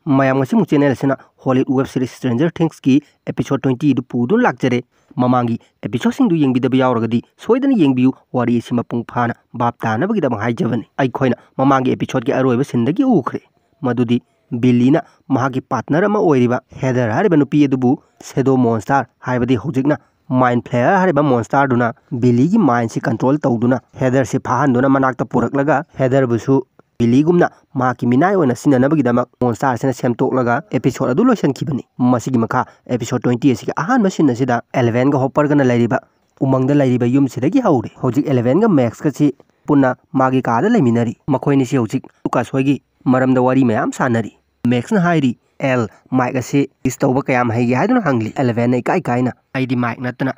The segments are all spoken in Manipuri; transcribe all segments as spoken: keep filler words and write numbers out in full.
ꯃꯌꯥꯝ, ꯉꯁꯤꯃꯨꯛ ꯆꯦꯅꯦꯜ ꯑꯁꯤꯅ ꯍꯣꯂꯤꯋꯨꯗ ꯋꯦꯕ ꯁꯤꯔꯤꯁ ꯁ꯭ꯇ꯭ꯔꯦꯟꯖꯔ ꯊꯤꯡꯁꯀꯤ ꯑꯦꯄꯤꯁꯣꯗ ꯇ꯭ꯋꯦꯟꯇꯤꯗꯨ ꯄꯨꯗꯨꯅ ꯂꯥꯛꯆꯔꯦ꯫ ꯃꯃꯥꯡꯒꯤ ꯑꯦꯄꯤꯁꯣꯗꯁꯤꯡꯗꯨ ꯌꯦꯡꯕꯤꯗꯕ ꯌꯥꯎꯔꯒꯗꯤ ꯁꯣꯏꯗꯅ ꯌꯦꯡꯕꯤꯌꯨ, ꯋꯥꯔꯤ ꯑꯁꯤ ꯃꯄꯨꯡ ꯐꯥꯅ ꯚꯥꯞ ꯇꯥꯅꯕꯒꯤꯗꯃꯛ ꯍꯥꯏꯖꯕꯅꯤ꯫ ꯑꯩꯈꯣꯏꯅ ꯃꯃꯥꯡꯒꯤ ꯑꯦꯄꯤꯁꯣꯗꯀꯤ ꯑꯔꯣꯏꯕ ꯁꯤꯟꯗꯒꯤ ꯎꯈ꯭ꯔꯦ, ꯃꯗꯨꯗꯤ ꯕꯤꯂꯤꯅ ꯃꯍꯥꯛꯀꯤ ꯄꯥꯔꯠꯅꯔ ꯑꯃ ꯑꯣꯏꯔꯤꯕ ꯍꯦꯗꯔ ꯍꯥꯏꯔꯤꯕ ꯅꯨꯄꯤ ꯑꯗꯨꯕꯨ ꯁꯦꯗꯣ ꯃꯣꯟꯁꯇꯥꯔ, ꯍꯥꯏꯕꯗꯤ ꯍꯧꯖꯤꯛꯅ ꯃꯥꯏꯟ ꯐ꯭ꯂꯦꯌꯔ ꯍꯥꯏꯔꯤꯕ ꯃꯣꯟꯁꯇꯥꯔꯗꯨꯅ ꯕꯤꯂꯤꯒꯤ ꯃꯥꯏꯟꯁꯤ ꯀꯟꯇ꯭ꯔꯣꯜ ꯇꯧꯗꯨꯅ ꯍꯦꯗꯔꯁꯤ ꯐꯥꯍꯟꯗꯨꯅ ꯃꯅꯥꯛꯇ ꯄꯨꯔꯛꯂꯒ ꯍꯦꯗꯔꯕꯨꯁꯨ ꯕꯤꯂꯤꯒꯨꯝꯅ ꯃꯍꯥꯛꯀꯤ ꯃꯤꯅꯥꯏ ꯑꯣꯏꯅ ꯁꯤꯖꯤꯟꯅꯅꯕꯒꯤꯗꯃꯛ ꯃꯣꯟꯁꯇꯥꯔꯁꯤꯅ ꯁꯦꯝꯗꯣꯛꯂꯒ ꯑꯦꯄꯤꯁꯣꯗ ꯑꯗꯨ ꯂꯣꯏꯁꯤꯟꯈꯤꯕꯅꯤ꯫ ꯃꯁꯤꯒꯤ ꯃꯈꯥ ꯑꯦꯄꯤꯁꯣꯗ ꯇ꯭ꯋꯦꯟꯇꯤ ꯑꯁꯤꯒꯤ ꯑꯍꯥꯟꯕ ꯁꯤꯟ ꯑꯁꯤꯗ ꯑꯦꯂꯦꯚꯦꯟꯒ ꯍꯣꯄꯔꯒꯅ ꯂꯩꯔꯤꯕ ꯎꯃꯪꯗ ꯂꯩꯔꯤꯕ ꯌꯨꯝꯁꯤꯗꯒꯤ ꯍꯧꯔꯦ꯫ ꯍꯧꯖꯤꯛ ꯑꯦꯂꯦꯚꯦꯟꯒ ꯃꯦꯛꯁꯀꯁꯤ ꯄꯨꯟꯅ ꯃꯥꯒꯤ ꯀꯥꯗ ꯂꯩꯃꯤꯟꯅꯔꯤ꯫ ꯃꯈꯣꯏꯅꯤꯁꯤ ꯍꯧꯖꯤꯛ ꯂꯨꯀꯥꯁ ꯍꯣꯏꯒꯤ ꯃꯔꯝꯗ ꯋꯥꯔꯤ ꯃꯌꯥꯝ ꯁꯥꯟꯅꯔꯤ꯫ ꯃꯦꯛꯁꯅ ꯍꯥꯏꯔꯤ, "ꯑꯦꯜ, ꯃꯥꯏꯛ ꯑꯁꯤ ꯀꯤꯁ ꯇꯧꯕ ꯀꯌꯥꯝ ꯍꯩꯒꯦ?" ꯍꯥꯏꯗꯨꯅ ꯍꯪꯂꯤ꯫ ꯑꯦꯂꯦꯚꯦꯟꯅ ꯏꯀꯥꯏ ꯀꯥꯏꯅ, "ꯑꯩꯗꯤ ꯃꯥꯏꯛ ꯅꯠꯇꯅ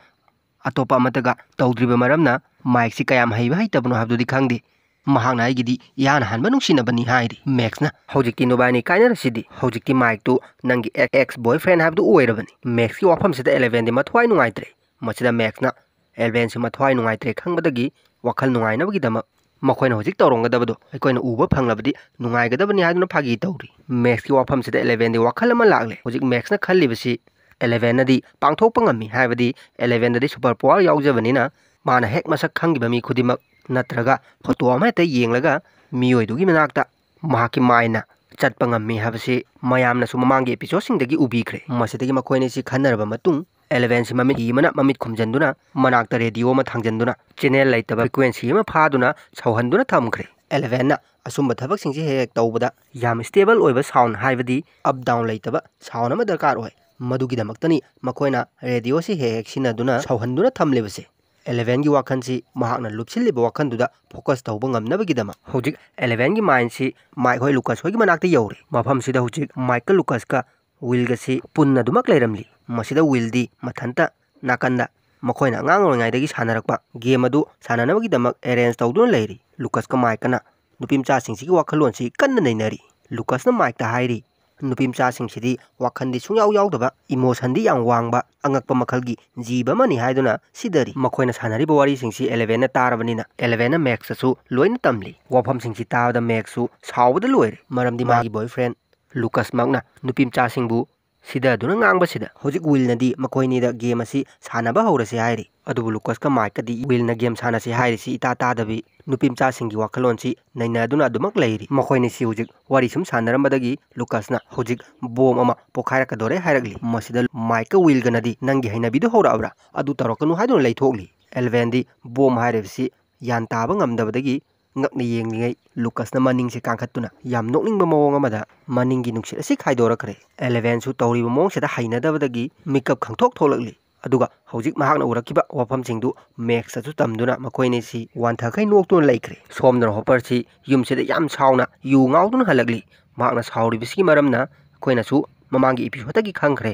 ꯑꯇꯣꯞꯄ ꯑꯃꯠꯇꯒ ꯇꯧꯗ꯭ꯔꯤꯕ ꯃꯔꯝꯅ ꯃꯥꯏꯛꯁꯤ ꯀꯌꯥꯝ ꯍꯩꯕ ꯍꯩꯇꯕꯅꯣ ꯍꯥꯏꯕꯗꯨꯗꯤ ꯈꯪꯗꯦ꯫ ꯃꯍꯥꯛꯅ ꯑꯩꯒꯤꯗꯤ ꯏꯍꯥꯟ ꯍꯥꯟꯕ ꯅꯨꯡꯁꯤꯅꯕꯅꯤ" ꯍꯥꯏꯔꯤ꯫ ꯃꯦꯛꯁꯅ, "ꯍꯧꯖꯤꯛꯇꯤ ꯅꯣꯏꯕꯥꯏꯅꯤ ꯀꯥꯏꯅꯔꯁꯤꯗꯤ꯫ ꯍꯧꯖꯤꯛꯇꯤ ꯃꯥꯏꯛꯇꯨ ꯅꯪꯒꯤ ꯑꯦꯛꯁ ꯕꯣꯏ ꯐ꯭ꯔꯦꯟ ꯍꯥꯏꯕꯗꯨ ꯑꯣꯏꯔꯕꯅꯤ"꯫ ꯃꯦꯛꯁꯀꯤ ꯋꯥꯐꯝꯁꯤꯗ ꯑꯦꯂꯦꯚꯦꯟꯗꯤ ꯃꯊ꯭ꯋꯥꯏ ꯅꯨꯡꯉꯥꯏꯇ꯭ꯔꯦ꯫ ꯃꯁꯤꯗ ꯃꯦꯛꯁꯅ ꯑꯦꯂꯦꯚꯦꯟꯁꯨ ꯃꯊ꯭ꯋꯥꯏ ꯅꯨꯡꯉꯥꯏꯇ꯭ꯔꯦ ꯈꯪꯕꯗꯒꯤ ꯋꯥꯈꯜ ꯅꯨꯡꯉꯥꯏꯅꯕꯒꯤꯗꯃꯛ ꯃꯈꯣꯏꯅ ꯍꯧꯖꯤꯛ ꯇꯧꯔꯝꯒꯗꯕꯗꯣ ꯑꯩꯈꯣꯏꯅ ꯎꯕ ꯐꯪꯂꯕꯗꯤ ꯅꯨꯡꯉꯥꯏꯒꯗꯕꯅꯤ ꯍꯥꯏꯗꯨꯅ ꯐꯥꯒꯤ ꯇꯧꯔꯤ꯫ ꯃꯦꯛꯁꯀꯤ ꯋꯥꯐꯝꯁꯤꯗ ꯑꯦꯂꯦꯚꯦꯟꯗꯤ ꯋꯥꯈꯜ ꯑꯃ ꯂꯥꯛꯂꯦ꯫ ꯍꯧꯖꯤꯛ ꯃꯦꯛꯁꯅ ꯈꯜꯂꯤꯕꯁꯤ ꯑꯦꯂꯦꯚꯦꯟꯅꯗꯤ ꯄꯥꯡꯊꯣꯛꯄ ꯉꯝꯃꯤ, ꯍꯥꯏꯕꯗꯤ ꯑꯦꯂꯦꯚꯦꯟꯗꯗꯤ ꯁꯨꯄꯔ ꯄꯋꯥꯔ ꯌꯥꯎꯖꯕꯅꯤꯅ ꯃꯥꯅ ꯍꯦꯛ ꯃꯁꯛ ꯈꯪꯈꯤꯕ ꯃꯤ ꯈꯨꯗꯤꯡꯃꯛ ꯅꯠꯇ꯭ꯔꯒ ꯐꯣꯇꯣ ꯑꯃ ꯍꯦꯛꯇ ꯌꯦꯡꯂꯒ ꯃꯤꯑꯣꯏꯗꯨꯒꯤ ꯃꯅꯥꯛꯇ ꯃꯍꯥꯛꯀꯤ ꯃꯥꯏꯟꯅ ꯆꯠꯄ ꯉꯝꯃꯤ ꯍꯥꯏꯕꯁꯤ ꯃꯌꯥꯝꯅꯁꯨ ꯃꯃꯥꯡꯒꯤ ꯑꯦꯄꯤꯁꯣꯗꯁꯤꯡꯗꯒꯤ ꯎꯕꯤꯈ꯭ꯔꯦ꯫ ꯃꯁꯤꯗꯒꯤ ꯃꯈꯣꯏ ꯑꯅꯤꯁꯤ ꯈꯟꯅꯔꯕ ꯃꯇꯨꯡ, ꯑꯦꯂꯦꯚꯦꯟꯁꯤ ꯃꯃꯤꯠ ꯍꯤ ꯑꯃꯅ ꯃꯃꯤꯠ ꯈꯨꯝꯖꯤꯟꯗꯨꯅ ꯃꯅꯥꯛꯇ ꯔꯦꯗꯤꯑꯣ ꯑꯃ ꯊꯥꯡꯖꯤꯟꯗꯨꯅ ꯆꯦꯅꯦꯜ ꯂꯩꯇꯕ ꯐ꯭ꯔꯤꯀ꯭ꯋꯦꯟꯁꯤ ꯑꯃ ꯐꯥꯗꯨꯅ ꯁꯧꯍꯟꯗꯨꯅ ꯊꯝꯈ꯭ꯔꯦ꯫ ꯑꯦꯂꯦꯚꯦꯟꯅ ꯑꯁꯨꯝꯕ ꯊꯕꯛꯁꯤꯡꯁꯤ ꯍꯦꯛ ꯍꯦꯛ ꯇꯧꯕꯗ ꯌꯥꯝ ꯁ꯭ꯇꯦꯕꯜ ꯑꯣꯏꯕ ꯁꯥꯎꯟ, ꯍꯥꯏꯕꯗꯤ ꯑꯞ ꯗꯥꯎꯟ ꯂꯩꯇꯕ ꯁꯥꯎꯟ ꯑꯃ ꯗꯔꯀꯥꯔ ꯑꯣꯏ꯫ ꯃꯗꯨꯒꯤꯗꯃꯛꯇꯅꯤ ꯃꯈꯣꯏꯅ ꯔꯦꯗꯤꯑꯣꯁꯤ ꯍꯦꯛ ꯍꯦꯛ ꯁꯤꯖꯤꯟꯅꯗꯨꯅ ꯁꯧꯍꯟꯗꯨꯅ ꯊꯝꯂꯤꯕꯁꯦ꯫ ꯑꯦꯂꯦꯚꯦꯟꯒꯤ ꯋꯥꯈꯜꯁꯤ ꯃꯍꯥꯛꯅ ꯂꯨꯞꯁꯤꯜꯂꯤꯕ ꯋꯥꯈꯜꯗꯨꯗ ꯐꯣꯀꯁ ꯇꯧꯕ ꯉꯝꯅꯕꯒꯤꯗꯃꯛ꯫ ꯍꯧꯖꯤꯛ ꯑꯦꯂꯦꯚꯦꯟꯒꯤ ꯃꯥꯏꯟꯁꯤ ꯃꯥꯏꯛ ꯍꯣꯏ ꯂꯨꯀꯁ ꯍꯣꯏꯒꯤ ꯃꯅꯥꯛꯇ ꯌꯧꯔꯦ꯫ ꯃꯐꯝꯁꯤꯗ ꯍꯧꯖꯤꯛ ꯃꯥꯏꯛꯀ ꯂꯨꯀꯁꯀ ꯋꯤꯜꯒꯁꯤ ꯄꯨꯟꯅ ꯑꯗꯨꯃꯛ ꯂꯩꯔꯝꯂꯤ꯫ ꯃꯁꯤꯗ ꯋꯤꯜꯗꯤ ꯃꯊꯟꯇ ꯅꯥꯀꯟꯗ ꯃꯈꯣꯏꯅ ꯑꯉꯥꯡ ꯑꯣꯏꯔꯤꯉꯩꯗꯒꯤ ꯁꯥꯟꯅꯔꯛꯄ ꯒꯦꯝ ꯑꯗꯨ ꯁꯥꯟꯅꯅꯕꯒꯤꯗꯃꯛ ꯑꯦꯔꯦꯟꯖ ꯇꯧꯗꯨꯅ ꯂꯩꯔꯤ꯫ ꯂꯨꯀꯁꯀ ꯃꯥꯏꯛꯀꯅ ꯅꯨꯄꯤ ꯃꯆꯥꯁꯤꯡꯁꯤꯒꯤ ꯋꯥꯈꯜꯂꯣꯟꯁꯤ ꯀꯟꯅ ꯅꯩꯅꯔꯤ꯫ ꯂꯨꯀꯁꯅ ꯃꯥꯏꯛꯇ ꯍꯥꯏꯔꯤ, "ꯅꯨꯄꯤ ꯃꯆꯥꯁꯤꯡꯁꯤꯗꯤ ꯋꯥꯈꯜꯗꯤ ꯁꯨꯡꯌꯥꯎ ꯌꯥꯎꯗꯕ, ꯏꯃꯣꯁꯟꯗꯤ ꯌꯥꯝ ꯋꯥꯡꯕ, ꯑꯉꯛꯄ ꯃꯈꯜꯒꯤ ꯖꯤꯕ ꯑꯃꯅꯤ" ꯍꯥꯏꯗꯨꯅ ꯁꯤꯗꯔꯤ꯫ ꯃꯈꯣꯏꯅ ꯁꯥꯟꯅꯔꯤꯕ ꯋꯥꯔꯤꯁꯤꯡꯁꯤ ꯑꯦꯂꯦꯚꯦꯟꯅ ꯇꯥꯔꯕꯅꯤꯅ ꯑꯦꯂꯦꯚꯦꯟꯅ ꯃꯦꯛꯁꯇꯁꯨ ꯂꯣꯏꯅ ꯇꯝꯂꯤ꯫ ꯋꯥꯐꯝꯁꯤꯡꯁꯤ ꯇꯥꯕꯗ ꯃꯦꯛꯁꯁꯨ ꯁꯥꯎꯕꯗ ꯂꯣꯏꯔꯦ, ꯃꯔꯝꯗꯤ ꯃꯥꯒꯤ ꯕꯣꯏ ꯐ꯭ꯔꯦꯟ ꯂꯨꯀꯁꯃꯛꯅ ꯅꯨꯄꯤ ꯃꯆꯥꯁꯤꯡꯕꯨ ꯁꯤꯗꯗꯨꯅ ꯉꯥꯡꯕꯁꯤꯗ ꯍꯧꯖꯤꯛ ꯋꯤꯜꯅꯗꯤ ꯃꯈꯣꯏꯅꯤꯗ ꯒꯦꯝ ꯑꯁꯤ ꯁꯥꯟꯅꯕ ꯍꯧꯔꯁꯤ ꯍꯥꯏꯔꯤ꯫ ꯑꯗꯨꯕꯨ ꯂꯨꯀꯁꯀ ꯃꯥꯏꯛꯀꯗꯤ ꯋꯤꯜꯅ ꯒꯦꯝ ꯁꯥꯟꯅꯁꯤ ꯍꯥꯏꯔꯤꯁꯤ ꯏꯇꯥ ꯇꯥꯗꯕꯤ ꯅꯨꯄꯤ ꯃꯆꯥꯁꯤꯡꯒꯤ ꯋꯥꯈꯜꯂꯣꯟꯁꯤ ꯅꯩꯅꯗꯨꯅ ꯑꯗꯨꯃꯛ ꯂꯩꯔꯤ꯫ ꯃꯈꯣꯏꯅꯤꯁꯤ ꯍꯧꯖꯤꯛ ꯋꯥꯔꯤ ꯁꯨꯝ ꯁꯥꯟꯅꯔꯝꯕꯗꯒꯤ ꯂꯨꯀꯁꯅ ꯍꯧꯖꯤꯛ ꯕꯣꯝ ꯑꯃ ꯄꯣꯈꯥꯏꯔꯛꯀꯗꯣꯔꯦ ꯍꯥꯏꯔꯛꯂꯤ꯫ ꯃꯁꯤꯗ ꯃꯥꯏꯛꯀ ꯋꯤꯜꯒꯅꯗꯤ "ꯅꯪꯒꯤ ꯍꯩꯅꯕꯤꯗꯨ ꯍꯧꯔꯛꯑꯕ꯭ꯔꯥ? ꯑꯗꯨ ꯇꯧꯔꯛꯀꯅꯨ" ꯍꯥꯏꯗꯨꯅ ꯂꯩꯊꯣꯛꯂꯤ꯫ ꯑꯦꯂꯚꯦꯟꯗꯤ ꯕꯣꯝ ꯍꯥꯏꯔꯤꯕꯁꯤ ꯒ꯭ꯌꯥꯟ ꯇꯥꯕ ꯉꯝꯗꯕꯗꯒꯤ ꯉꯛꯅ ꯌꯦꯡꯂꯤꯉꯩ ꯂꯨꯀꯁꯅ ꯃꯅꯤꯡꯁꯦ ꯀꯥꯡꯈꯠꯇꯨꯅ ꯌꯥꯝ ꯅꯣꯛꯅꯤꯡꯕ ꯃꯑꯣꯡ ꯑꯃꯗ ꯃꯅꯤꯡꯒꯤ ꯅꯨꯡꯁꯤꯠ ꯑꯁꯤ ꯈꯥꯏꯗꯣꯔꯛꯈ꯭ꯔꯦ꯫ ꯑꯦꯂꯚꯦꯟꯁꯨ ꯇꯧꯔꯤꯕ ꯃꯑꯣꯡꯁꯤꯗ ꯍꯩꯅꯗꯕꯗꯒꯤ ꯃꯤꯀꯞ ꯈꯪꯊꯣꯛ ꯊꯣꯛꯂꯛꯂꯤ꯫ ꯑꯗꯨꯒ ꯍꯧꯖꯤꯛ ꯃꯍꯥꯛꯅ ꯎꯔꯛꯈꯤꯕ ꯋꯥꯐꯝꯁꯤꯡꯗꯨ ꯃꯦꯛꯁꯇꯁꯨ ꯇꯝꯗꯨꯅ ꯃꯈꯣꯏ ꯑꯅꯤꯁꯤ ꯋꯥꯟꯊꯈꯩ ꯅꯣꯛꯇꯨꯅ ꯂꯩꯈ꯭ꯔꯦ꯫ ꯁꯣꯝꯗꯅ ꯍꯣꯄꯔꯁꯤ ꯌꯨꯝꯁꯤꯗ ꯌꯥꯝ ꯁꯥꯎꯅ ꯌꯨ ꯉꯥꯎꯗꯨꯅ ꯍꯜꯂꯛꯂꯤ꯫ ꯃꯍꯥꯛꯅ ꯁꯥꯎꯔꯤꯕꯁꯤꯒꯤ ꯃꯔꯝꯅ ꯑꯩꯈꯣꯏꯅꯁꯨ ꯃꯃꯥꯡꯒꯤ ꯏꯄꯤꯁꯣꯗꯇꯒꯤ ꯈꯪꯈ꯭ꯔꯦ꯫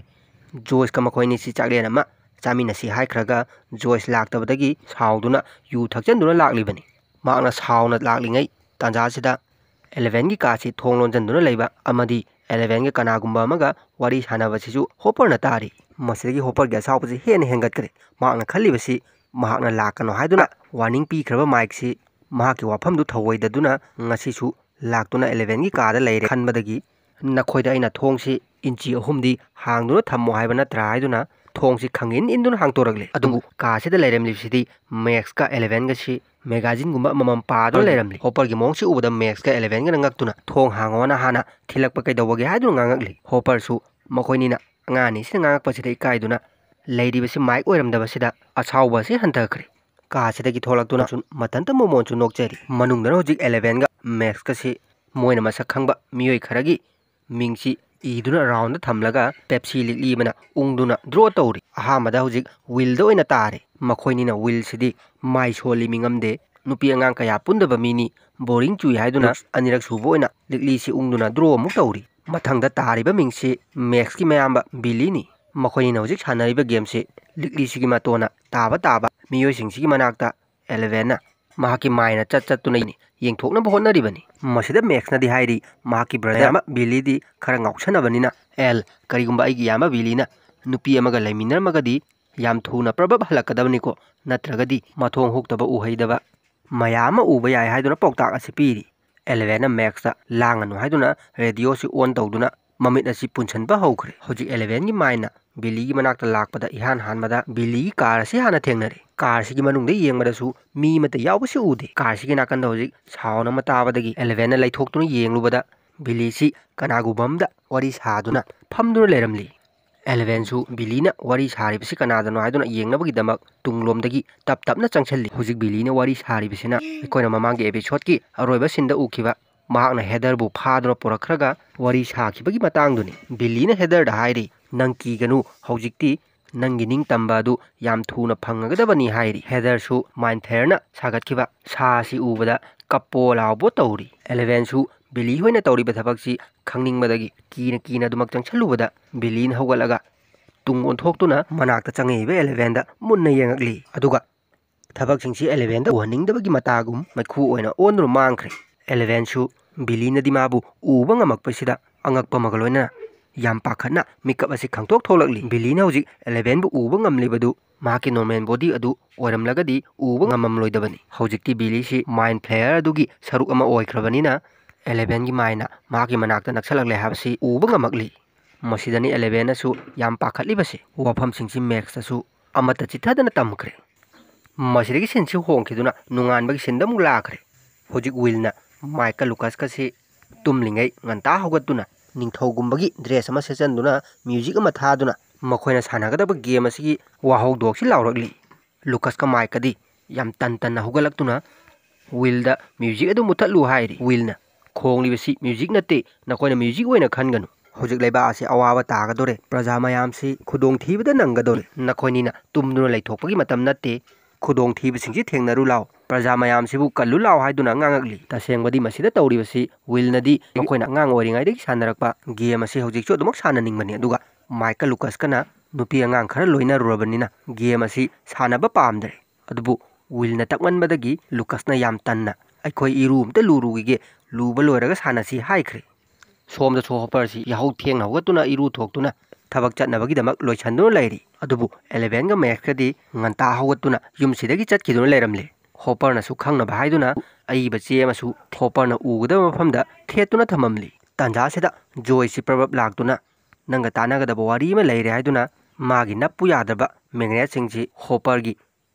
ꯖꯣꯏꯁꯀ ꯃꯈꯣꯏ ꯑꯅꯤꯁꯤ ꯆꯥꯛꯂꯦꯟ ꯑꯃ ꯆꯥꯃꯤꯟꯅꯁꯤ ꯍꯥꯏꯈ꯭ꯔꯒ ꯖꯣꯏꯁ ꯂꯥꯛꯇꯕꯗꯒꯤ ꯁꯥꯎꯗꯨꯅ ꯌꯨ ꯊꯛꯆꯟꯗꯨꯅ ꯂꯥꯛꯂꯤꯕꯅꯤ꯫ ꯃꯍꯥꯛꯅ ꯁꯥꯎꯅ ꯂꯥꯛꯂꯤꯉꯩ ꯇꯥꯟꯖꯥꯁꯤꯗ ꯑꯦꯂꯚꯦꯟꯒꯤ ꯀꯥꯁꯤ ꯊꯣꯡ ꯂꯣꯟꯁꯤꯟꯗꯨꯅ ꯂꯩꯕ ꯑꯃꯗꯤ ꯑꯦꯂꯚꯦꯟꯒ ꯀꯅꯥꯒꯨꯝꯕ ꯑꯃꯒ ꯋꯥꯔꯤ ꯁꯥꯟꯅꯕꯁꯤꯁꯨ ꯍꯣꯄꯔꯅ ꯇꯥꯔꯤ꯫ ꯃꯁꯤꯗꯒꯤ ꯍꯣꯄꯔꯒꯤ ꯑꯁꯥꯎꯕꯁꯤ ꯍꯦꯟꯅ ꯍꯦꯟꯒꯠꯈ꯭ꯔꯦ꯫ ꯃꯍꯥꯛꯅ ꯈꯜꯂꯤꯕꯁꯤ ꯃꯍꯥꯛꯅ ꯂꯥꯛꯀꯅꯨ ꯍꯥꯏꯗꯨꯅ ꯋꯥꯔꯅꯤꯡ ꯄꯤꯈ꯭ꯔꯕ ꯃꯥꯏꯛꯁꯤ ꯃꯍꯥꯛꯀꯤ ꯋꯥꯐꯝꯗꯨ ꯊꯧꯑꯣꯏꯗꯗꯨꯅ ꯉꯁꯤꯁꯨ ꯂꯥꯛꯇꯨꯅ ꯑꯦꯂꯚꯦꯟꯒꯤ ꯀꯥꯗ ꯂꯩꯔꯦ ꯈꯟꯕꯗꯒꯤ ꯅꯈꯣꯏꯗ ꯑꯩꯅ ꯊꯣꯡꯁꯤ ꯏꯟꯆꯤ ꯑꯍꯨꯝꯗꯤ ꯍꯥꯡꯗꯨꯅ ꯊꯝꯃꯣ ꯍꯥꯏꯕ ꯅꯠꯇ꯭ꯔꯥ ꯍꯥꯏꯗꯨꯅ ꯊꯣꯡꯁꯤ ꯈꯪꯏꯟ ꯏꯟꯗꯨꯅ ꯍꯥꯡꯇꯣꯔꯛꯂꯦ꯫ ꯑꯗꯨꯕꯨ ꯀꯥꯁꯤꯗ ꯂꯩꯔꯝꯂꯤꯕꯁꯤꯗꯤ ꯃꯦꯛꯁꯀ ꯑꯦꯂꯚꯦꯟꯒꯁꯤ ꯃꯦꯒꯥꯖꯤꯟꯒꯨꯝꯕ ꯑꯃꯃꯝ ꯄꯥꯗꯨꯅ ꯍꯣꯏ꯫ ꯂꯩꯔꯝꯂꯤ꯫ ꯍꯣꯄꯔꯒꯤ ꯃꯑꯣꯡꯁꯤ ꯎꯕꯗ ꯃꯦꯛꯁꯀ ꯑꯦꯂꯚꯦꯟꯒꯅ ꯉꯛꯇꯨꯅ "ꯊꯣꯡ ꯍꯥꯡꯉꯣꯅ ꯍꯥꯟꯅ ꯊꯤꯜꯂꯛꯄ ꯀꯩꯗꯧꯕꯒꯦ?" ꯍꯥꯏꯗꯨꯅ ꯉꯥꯡꯉꯛꯂꯤ꯫ ꯍꯣꯄꯔꯁꯨ ꯃꯈꯣꯏꯅꯤꯅ ꯑꯉꯥꯡ ꯑꯅꯤꯁꯤꯅ ꯉꯥꯡꯉꯛꯄꯁꯤꯗ ꯏꯀꯥꯏꯗꯨꯅ ꯂꯩꯔꯤꯕꯁꯤ ꯃꯥꯏꯛ ꯑꯣꯏꯔꯝꯗꯕꯁꯤꯗ ꯑꯁꯥꯎꯕ ꯑꯁꯤ ꯍꯟꯊꯈ꯭ꯔꯦ꯫ ꯀꯥꯁꯤꯗꯒꯤ ꯊꯣꯛꯂꯛꯇꯨꯅ ꯃꯊꯟꯇ ꯃꯣꯃꯣꯟꯁꯨ ꯅꯣꯛꯆꯔꯤ꯫ ꯃꯅꯨꯡꯗꯅ ꯍꯧꯖꯤꯛ ꯑꯦꯂꯚꯦꯟꯒ ꯃꯦꯛꯁꯀꯁꯤ ꯃꯣꯏꯅ ꯃꯁꯛ ꯈꯪꯕ ꯃꯤꯑꯣꯏ ꯈꯔꯒꯤ ꯃꯤꯡꯁꯤ ꯏꯗꯨꯅ ꯔꯥꯎꯟꯗ ꯊꯝꯂꯒ ꯄꯦꯞꯁꯤ ꯂꯤꯛꯂꯤ ꯑꯃꯅ ꯎꯪꯗꯨꯅ ꯗ꯭ꯔꯣ ꯇꯧꯔꯤ꯫ ꯑꯍꯥꯟꯕꯗ ꯍꯧꯖꯤꯛ ꯋꯤꯜꯗ ꯑꯣꯏꯅ ꯇꯥꯔꯦ꯫ ꯃꯈꯣꯏꯅꯤꯅ ꯋꯤꯜꯁꯤꯗꯤ ꯃꯥꯏ ꯁꯣꯜꯂꯤ ꯃꯤꯉꯝꯗꯦ, ꯅꯨꯄꯤ ꯑꯉꯥꯡ ꯀꯌꯥ ꯄꯨꯟꯗꯕ ꯃꯤꯅꯤ, ꯕꯣꯔꯤꯡ ꯆꯨꯏ ꯍꯥꯏꯗꯨꯅ ꯑꯅꯤꯔꯛ ꯁꯨꯕ ꯑꯣꯏꯅ ꯂꯤꯛꯂꯤꯁꯤ ꯎꯪꯗꯨꯅ ꯗ꯭ꯔꯣ ꯑꯃꯨꯛ ꯇꯧꯔꯤ꯫ ꯃꯊꯪꯗ ꯇꯥꯔꯤꯕ ꯃꯤꯡꯁꯤ ꯃꯦꯛꯁꯀꯤ ꯃꯌꯥꯝꯕ ꯕꯤꯂꯤꯅꯤ꯫ ꯃꯈꯣꯏꯅꯤꯅ ꯍꯧꯖꯤꯛ ꯁꯥꯟꯅꯔꯤꯕ ꯒꯦꯝꯁꯤ ꯂꯤꯛꯂꯤꯁꯤꯒꯤ ꯃꯇꯣꯟꯅ ꯇꯥꯕ ꯇꯥꯕ ꯃꯤꯑꯣꯏꯁꯤꯡꯁꯤꯒꯤ ꯃꯅꯥꯛꯇ ꯑꯦꯂꯚꯦꯟꯅ ꯃꯍꯥꯛꯀꯤ ꯃꯥꯏꯅ ꯆꯠ ꯆꯠꯇꯨꯅ ꯌꯦꯡꯊꯣꯛꯅꯕ ꯍꯣꯠꯅꯔꯤꯕꯅꯤ꯫ ꯃꯁꯤꯗ ꯃꯦꯛꯁꯅꯗꯤ ꯍꯥꯏꯔꯤ, ꯃꯍꯥꯛꯀꯤ ꯕ꯭ꯔꯗꯔ ꯑꯃ ꯕꯤꯂꯤꯗꯤ ꯈꯔ ꯉꯥꯎꯁꯟꯅꯕꯅꯤꯅ, "ꯑꯦꯜ, ꯀꯔꯤꯒꯨꯝꯕ ꯑꯩꯒꯤ ꯏꯌꯥꯝꯕ ꯕꯤꯂꯤꯅ ꯅꯨꯄꯤ ꯑꯃꯒ ꯂꯩꯃꯤꯟꯅꯔꯝꯃꯒꯗꯤ ꯌꯥꯝ ꯊꯨꯅ ꯄ꯭ꯔꯕꯞ ꯍꯜꯂꯛꯀꯗꯕꯅꯤꯀꯣ, ꯅꯠꯇ꯭ꯔꯒꯗꯤ ꯃꯊꯣꯡ ꯍꯨꯛꯇꯕ ꯎꯍꯩꯗꯕ ꯃꯌꯥꯝ ꯑꯃ ꯎꯕ ꯌꯥꯏ" ꯍꯥꯏꯗꯨꯅ ꯄꯥꯎꯇꯥꯛ ꯑꯁꯤ ꯄꯤꯔꯤ꯫ ꯑꯦꯂꯦꯚꯦꯟꯅ ꯃꯦꯛꯁꯇ ꯂꯥꯡꯒꯅꯨ ꯍꯥꯏꯗꯨꯅ ꯔꯦꯗꯤꯑꯣꯁꯤ ꯑꯣꯟ ꯇꯧꯗꯨꯅ ꯃꯃꯤꯠ ꯑꯁꯤ ꯄꯨꯟꯁꯤꯟꯕ ꯍꯧꯈ꯭ꯔꯦ꯫ ꯍꯧꯖꯤꯛ ꯑꯦꯂꯦꯚꯦꯟꯒꯤ ꯃꯥꯏꯅ ꯕꯤꯂꯤꯒꯤ ꯃꯅꯥꯛꯇ ꯂꯥꯛꯄꯗ ꯏꯍꯥꯟ ꯍꯥꯟꯕꯗ ꯕꯤꯂꯤꯒꯤ ꯀꯥꯔ ꯑꯁꯤ ꯍꯥꯟꯅ ꯊꯦꯡꯅꯔꯦ꯫ ꯀꯥꯔꯁꯤꯒꯤ ꯃꯅꯨꯡꯗ ꯌꯦꯡꯕꯗꯁꯨ ꯃꯤ ꯑꯃꯠꯇ ꯌꯥꯎꯕꯁꯤ ꯎꯗꯦ꯫ ꯀꯥꯔꯁꯤꯒꯤ ꯅꯥꯀꯟꯗ ꯍꯧꯖꯤꯛ ꯁꯥꯎꯟ ꯑꯃ ꯇꯥꯕꯗꯒꯤ ꯑꯦꯂꯦꯚꯦꯟꯅ ꯂꯩꯊꯣꯛꯇꯨꯅ ꯌꯦꯡꯂꯨꯕꯗ ꯕꯤꯂꯤꯁꯤ ꯀꯅꯥꯒꯨꯝꯕ ꯑꯃꯗ ꯋꯥꯔꯤ ꯁꯥꯗꯨꯅ ꯐꯝꯗꯨꯅ ꯂꯩꯔꯝꯂꯤ꯫ ꯑꯦꯂꯦꯚꯦꯟꯁꯨ ꯕꯤꯂꯤꯅ ꯋꯥꯔꯤ ꯁꯥꯔꯤꯕꯁꯤ ꯀꯅꯥꯗꯅꯣ ꯍꯥꯏꯗꯨꯅ ꯌꯦꯡꯅꯕꯒꯤꯗꯃꯛ ꯇꯨꯡꯂꯣꯝꯗꯒꯤ ꯇꯞ ꯇꯞꯅ ꯆꯪꯁꯤꯜꯂꯤ꯫ ꯍꯧꯖꯤꯛ ꯕꯤꯂꯤꯅ ꯋꯥꯔꯤ ꯁꯥꯔꯤꯕꯁꯤꯅ ꯑꯩꯈꯣꯏꯅ ꯃꯃꯥꯡꯒꯤ ꯑꯦꯄꯤꯁꯣꯗꯀꯤ ꯑꯔꯣꯏꯕ ꯁꯤꯟꯗ ꯎꯈꯤꯕ ꯃꯍꯥꯛꯅ ꯍꯦꯗꯔꯕꯨ ꯐꯥꯗꯨꯅ ꯄꯨꯔꯛꯈ꯭ꯔꯒ ꯋꯥꯔꯤ ꯁꯥꯈꯤꯕꯒꯤ ꯃꯇꯥꯡꯗꯨꯅꯤ꯫ ꯕꯤꯂꯤꯅ ꯍꯦꯗꯔꯗ ꯍꯥꯏꯔꯤ, "ꯅꯪ ꯀꯤꯒꯅꯨ, ꯍꯧꯖꯤꯛꯇꯤ ꯅꯪꯒꯤ ꯅꯤꯡꯇꯝꯕ ꯑꯗꯨ ꯌꯥꯝ ꯊꯨꯅ ꯐꯪꯒꯗꯕꯅꯤ" ꯍꯥꯏꯔꯤ꯫ ꯍꯦꯗꯔꯁꯨ ꯃꯥꯏꯟ ꯐ꯭ꯂꯦꯌꯔꯅ ꯁꯥꯒꯠꯈꯤꯕ ꯁꯥ ꯑꯁꯤ ꯎꯕꯗ ꯀꯞꯄꯣ ꯂꯥꯎꯕꯣ ꯇꯧꯔꯤ꯫ ꯑꯦꯂꯦꯚꯦꯟꯁꯨ ꯕꯤꯂꯤ ꯍꯣꯏꯅ ꯇꯧꯔꯤꯕ ꯊꯕꯛꯁꯤ ꯈꯪꯅꯤꯡꯕꯗꯒꯤ ꯀꯤꯅ ꯀꯤꯅ ꯑꯗꯨꯃꯛ ꯆꯪꯁꯤꯜꯂꯨꯕꯗ ꯕꯤꯂꯤꯅ ꯍꯧꯒꯠꯂꯒ ꯇꯨꯡ ꯑꯣꯟꯊꯣꯛꯇꯨꯅ ꯃꯅꯥꯛꯇ ꯆꯪꯉꯛꯏꯕ ꯑꯦꯂꯦꯚꯦꯟꯗ ꯃꯨꯟꯅ ꯌꯦꯡꯉꯛꯂꯤ꯫ ꯑꯗꯨꯒ ꯊꯕꯛꯁꯤꯡꯁꯤ ꯑꯦꯂꯦꯚꯦꯟꯗ ꯎꯍꯟꯅꯤꯡꯗꯕꯒꯤ ꯃꯇꯥꯒꯨꯝ ꯃꯩꯈꯨ ꯑꯣꯏꯅ ꯑꯣꯟꯗꯨꯅ ꯃꯥꯡꯈ꯭ꯔꯦ꯫ ꯑꯦꯂꯦꯚꯦꯟꯁꯨ ꯕꯤꯂꯤꯅꯗꯤ ꯃꯥꯕꯨ ꯎꯕ ꯉꯝꯃꯛꯄꯁꯤꯗ ꯑꯉꯛꯄ ꯑꯃꯒ ꯂꯣꯏꯅꯅ ꯌꯥꯝ ꯄꯥꯈꯠꯅ ꯃꯤꯀꯞ ꯑꯁꯤ ꯈꯪꯊꯣꯛ ꯊꯣꯛꯂꯛꯂꯤ꯫ ꯕꯤꯂꯤꯅ ꯍꯧꯖꯤꯛ ꯑꯦꯂꯦꯚꯦꯟꯕꯨ ꯎꯕ ꯉꯝꯂꯤꯕꯗꯨ ꯃꯍꯥꯛꯀꯤ ꯅꯣꯔꯃꯦꯜ ꯕꯣꯗꯤ ꯑꯗꯨ ꯑꯣꯏꯔꯝꯂꯒꯗꯤ ꯎꯕ ꯉꯝꯃꯝꯂꯣꯏꯗꯕꯅꯤ꯫ ꯍꯧꯖꯤꯛꯇꯤ ꯕꯤꯂꯤꯁꯤ ꯃꯥꯏꯟ ꯐ꯭ꯂꯦꯌꯔ ꯑꯗꯨꯒꯤ ꯁꯔꯨꯛ ꯑꯃ ꯑꯣꯏꯈ꯭ꯔꯕꯅꯤꯅ ꯑꯦꯂꯦꯚꯦꯟꯒꯤ ꯃꯥꯏꯅ ꯃꯍꯥꯛꯀꯤ ꯃꯅꯥꯛꯇ ꯅꯛꯁꯜꯂꯛꯂꯦ ꯍꯥꯏꯕꯁꯤ ꯎꯕ ꯉꯝꯃꯛꯂꯤ꯫ ꯃꯁꯤꯗꯅꯤ ꯑꯦꯂꯦꯚꯦꯟꯅꯁꯨ ꯌꯥꯝ ꯄꯥꯈꯠꯂꯤꯕꯁꯤ꯫ ꯋꯥꯐꯝꯁꯤꯡꯁꯤ ꯃꯦꯛꯁꯇꯁꯨ ꯑꯃꯠꯇ ꯆꯤꯊꯗꯅ ꯇꯝꯈ꯭ꯔꯦ꯫ ꯃꯁꯤꯗꯒꯤ ꯁꯤꯟꯁꯤ ꯍꯣꯡꯈꯤꯗꯨꯅ ꯅꯣꯡꯉꯥꯟꯕꯒꯤ ꯁꯤꯟꯗ ꯑꯃꯨꯛ ꯂꯥꯛꯈ꯭ꯔꯦ꯫ ꯍꯧꯖꯤꯛ ꯋꯤꯜꯅ ꯃꯥꯏꯛꯀ ꯂꯨꯀꯁꯀꯁꯤ ꯇꯨꯝꯂꯤꯉꯩ ꯉꯟꯇꯥ ꯍꯧꯒꯠꯇꯨꯅ ꯅꯤꯡꯊꯧꯒꯨꯝꯕꯒꯤ ꯗ꯭ꯔꯦꯁ ꯑꯃ ꯁꯦꯠꯆꯟꯗꯨꯅ ꯃ꯭ꯌꯨꯖꯤꯛ ꯑꯃ ꯊꯥꯗꯨꯅ ꯃꯈꯣꯏꯅ ꯁꯥꯟꯅꯒꯗꯕ ꯒꯦꯝ ꯑꯁꯤꯒꯤ ꯋꯥꯍꯧꯗꯣꯛꯁꯤ ꯂꯥꯎꯔꯛꯂꯤ꯫ ꯂꯨꯀꯁꯀ ꯃꯥꯏꯛꯀꯗꯤ ꯌꯥꯝ ꯇꯟ ꯇꯟꯅ ꯍꯧꯒꯠꯂꯛꯇꯨꯅ ꯋꯤꯜꯗ ꯃ꯭ꯌꯨꯖꯤꯛ ꯑꯗꯨ ꯃꯨꯊꯠꯂꯨ ꯍꯥꯏꯔꯤ꯫ ꯋꯤꯜꯅ, "ꯈꯣꯡꯂꯤꯕꯁꯤ ꯃ꯭ꯌꯨꯖꯤꯛ ꯅꯠꯇꯦ, ꯅꯈꯣꯏꯅ ꯃ꯭ꯌꯨꯖꯤꯛ ꯑꯣꯏꯅ ꯈꯟꯒꯅꯨ꯫ ꯍꯧꯖꯤꯛ ꯂꯩꯕꯥꯛ ꯑꯁꯤ ꯑꯋꯥꯕ ꯇꯥꯒꯗꯧꯔꯦ, ꯄ꯭ꯔꯖꯥ ꯃꯌꯥꯝꯁꯤ ꯈꯨꯗꯣꯡꯊꯤꯕꯗ ꯅꯪꯒꯗꯧꯔꯦ꯫ ꯅꯈꯣꯏꯅꯤꯅ ꯇꯨꯝꯗꯨꯅ ꯂꯩꯊꯣꯛꯄꯒꯤ ꯃꯇꯝ ꯅꯠꯇꯦ, ꯈꯨꯗꯣꯡꯊꯤꯕꯁꯤꯡꯁꯤ ꯊꯦꯡꯅꯔꯨ ꯂꯥꯎ, ꯄ꯭ꯔꯖꯥ ꯃꯌꯥꯝꯁꯤꯕꯨ ꯀꯜꯂꯨ ꯂꯥꯎ" ꯍꯥꯏꯗꯨꯅ ꯉꯥꯡꯉꯛꯂꯤ꯫ ꯇꯁꯦꯡꯕꯗꯤ ꯃꯁꯤꯗ ꯇꯧꯔꯤꯕꯁꯤ ꯋꯤꯜꯅꯗꯤ ꯃꯈꯣꯏꯅ ꯑꯉꯥꯡ ꯑꯣꯏꯔꯤꯉꯩꯗꯒꯤ ꯁꯥꯟꯅꯔꯛꯄ ꯒꯦꯝ ꯑꯁꯤ ꯍꯧꯖꯤꯛꯁꯨ ꯑꯗꯨꯃꯛ ꯁꯥꯟꯅꯅꯤꯡꯕꯅꯤ, ꯑꯗꯨꯒ ꯃꯥꯏꯛꯀ ꯂꯨꯀꯁꯀꯅ ꯅꯨꯄꯤ ꯑꯉꯥꯡ ꯈꯔ ꯂꯣꯏꯅꯔꯨꯔꯕꯅꯤꯅ ꯒꯦꯝ ꯑꯁꯤ ꯁꯥꯟꯅꯕ ꯄꯥꯝꯗ꯭ꯔꯦ꯫ ꯑꯗꯨꯕꯨ ꯋꯤꯜꯅ ꯇꯛꯃꯟꯕꯗꯒꯤ ꯂꯨꯀꯁꯅ ꯌꯥꯝ ꯇꯟꯅ, "ꯑꯩꯈꯣꯏ ꯏꯔꯨ ꯑꯝꯇ ꯂꯨꯔꯨꯈꯤꯒꯦ, ꯂꯨꯕ ꯂꯣꯏꯔꯒ ꯁꯥꯟꯅꯁꯤ" ꯍꯥꯏꯈ꯭ꯔꯦ꯫ ꯁꯣꯝꯗꯁꯨ ꯍꯣꯄꯔꯁꯤ ꯌꯥꯍꯧ ꯊꯦꯡꯅ ꯍꯧꯒꯠꯇꯨꯅ ꯏꯔꯨ ꯊꯣꯛꯇꯨꯅ ꯊꯕꯛ ꯆꯠꯅꯕꯒꯤꯗꯃꯛ ꯂꯣꯏꯁꯟꯗꯨꯅ ꯂꯩꯔꯤ꯫ ꯑꯗꯨꯕꯨ ꯑꯦꯂꯦꯚꯦꯟꯒ ꯃꯦꯛꯁꯀꯗꯤ ꯉꯟꯇꯥ ꯍꯧꯒꯠꯇꯨꯅ ꯌꯨꯝꯁꯤꯗꯒꯤ ꯆꯠꯈꯤꯗꯨꯅ ꯂꯩꯔꯝꯂꯦ꯫ ꯍꯣꯄꯔꯅꯁꯨ ꯈꯪꯅꯕ ꯍꯥꯏꯗꯨꯅ ꯑꯏꯕ ꯆꯦ ꯑꯃꯁꯨ ꯍꯣꯄꯔꯅ ꯎꯒꯗꯕ ꯃꯐꯝꯗ ꯊꯦꯠꯇꯨꯅ ꯊꯝꯃꯝꯂꯤ꯫ ꯇꯥꯟꯖꯥꯁꯤꯗ ꯖꯣꯏꯁꯁꯤ ꯄ꯭ꯔꯕꯞ ꯂꯥꯛꯇꯨꯅ, "ꯅꯪꯒ ꯇꯥꯟꯅꯒꯗꯕ ꯋꯥꯔꯤ ꯑꯃ ꯂꯩꯔꯦ" ꯍꯥꯏꯗꯨꯅ ꯃꯥꯒꯤ ꯅꯞꯄꯨ ꯌꯥꯗ꯭ꯔꯕ ꯃꯦꯒꯅꯦꯠꯁꯤꯡꯁꯤ ꯍꯣꯄꯔꯒꯤ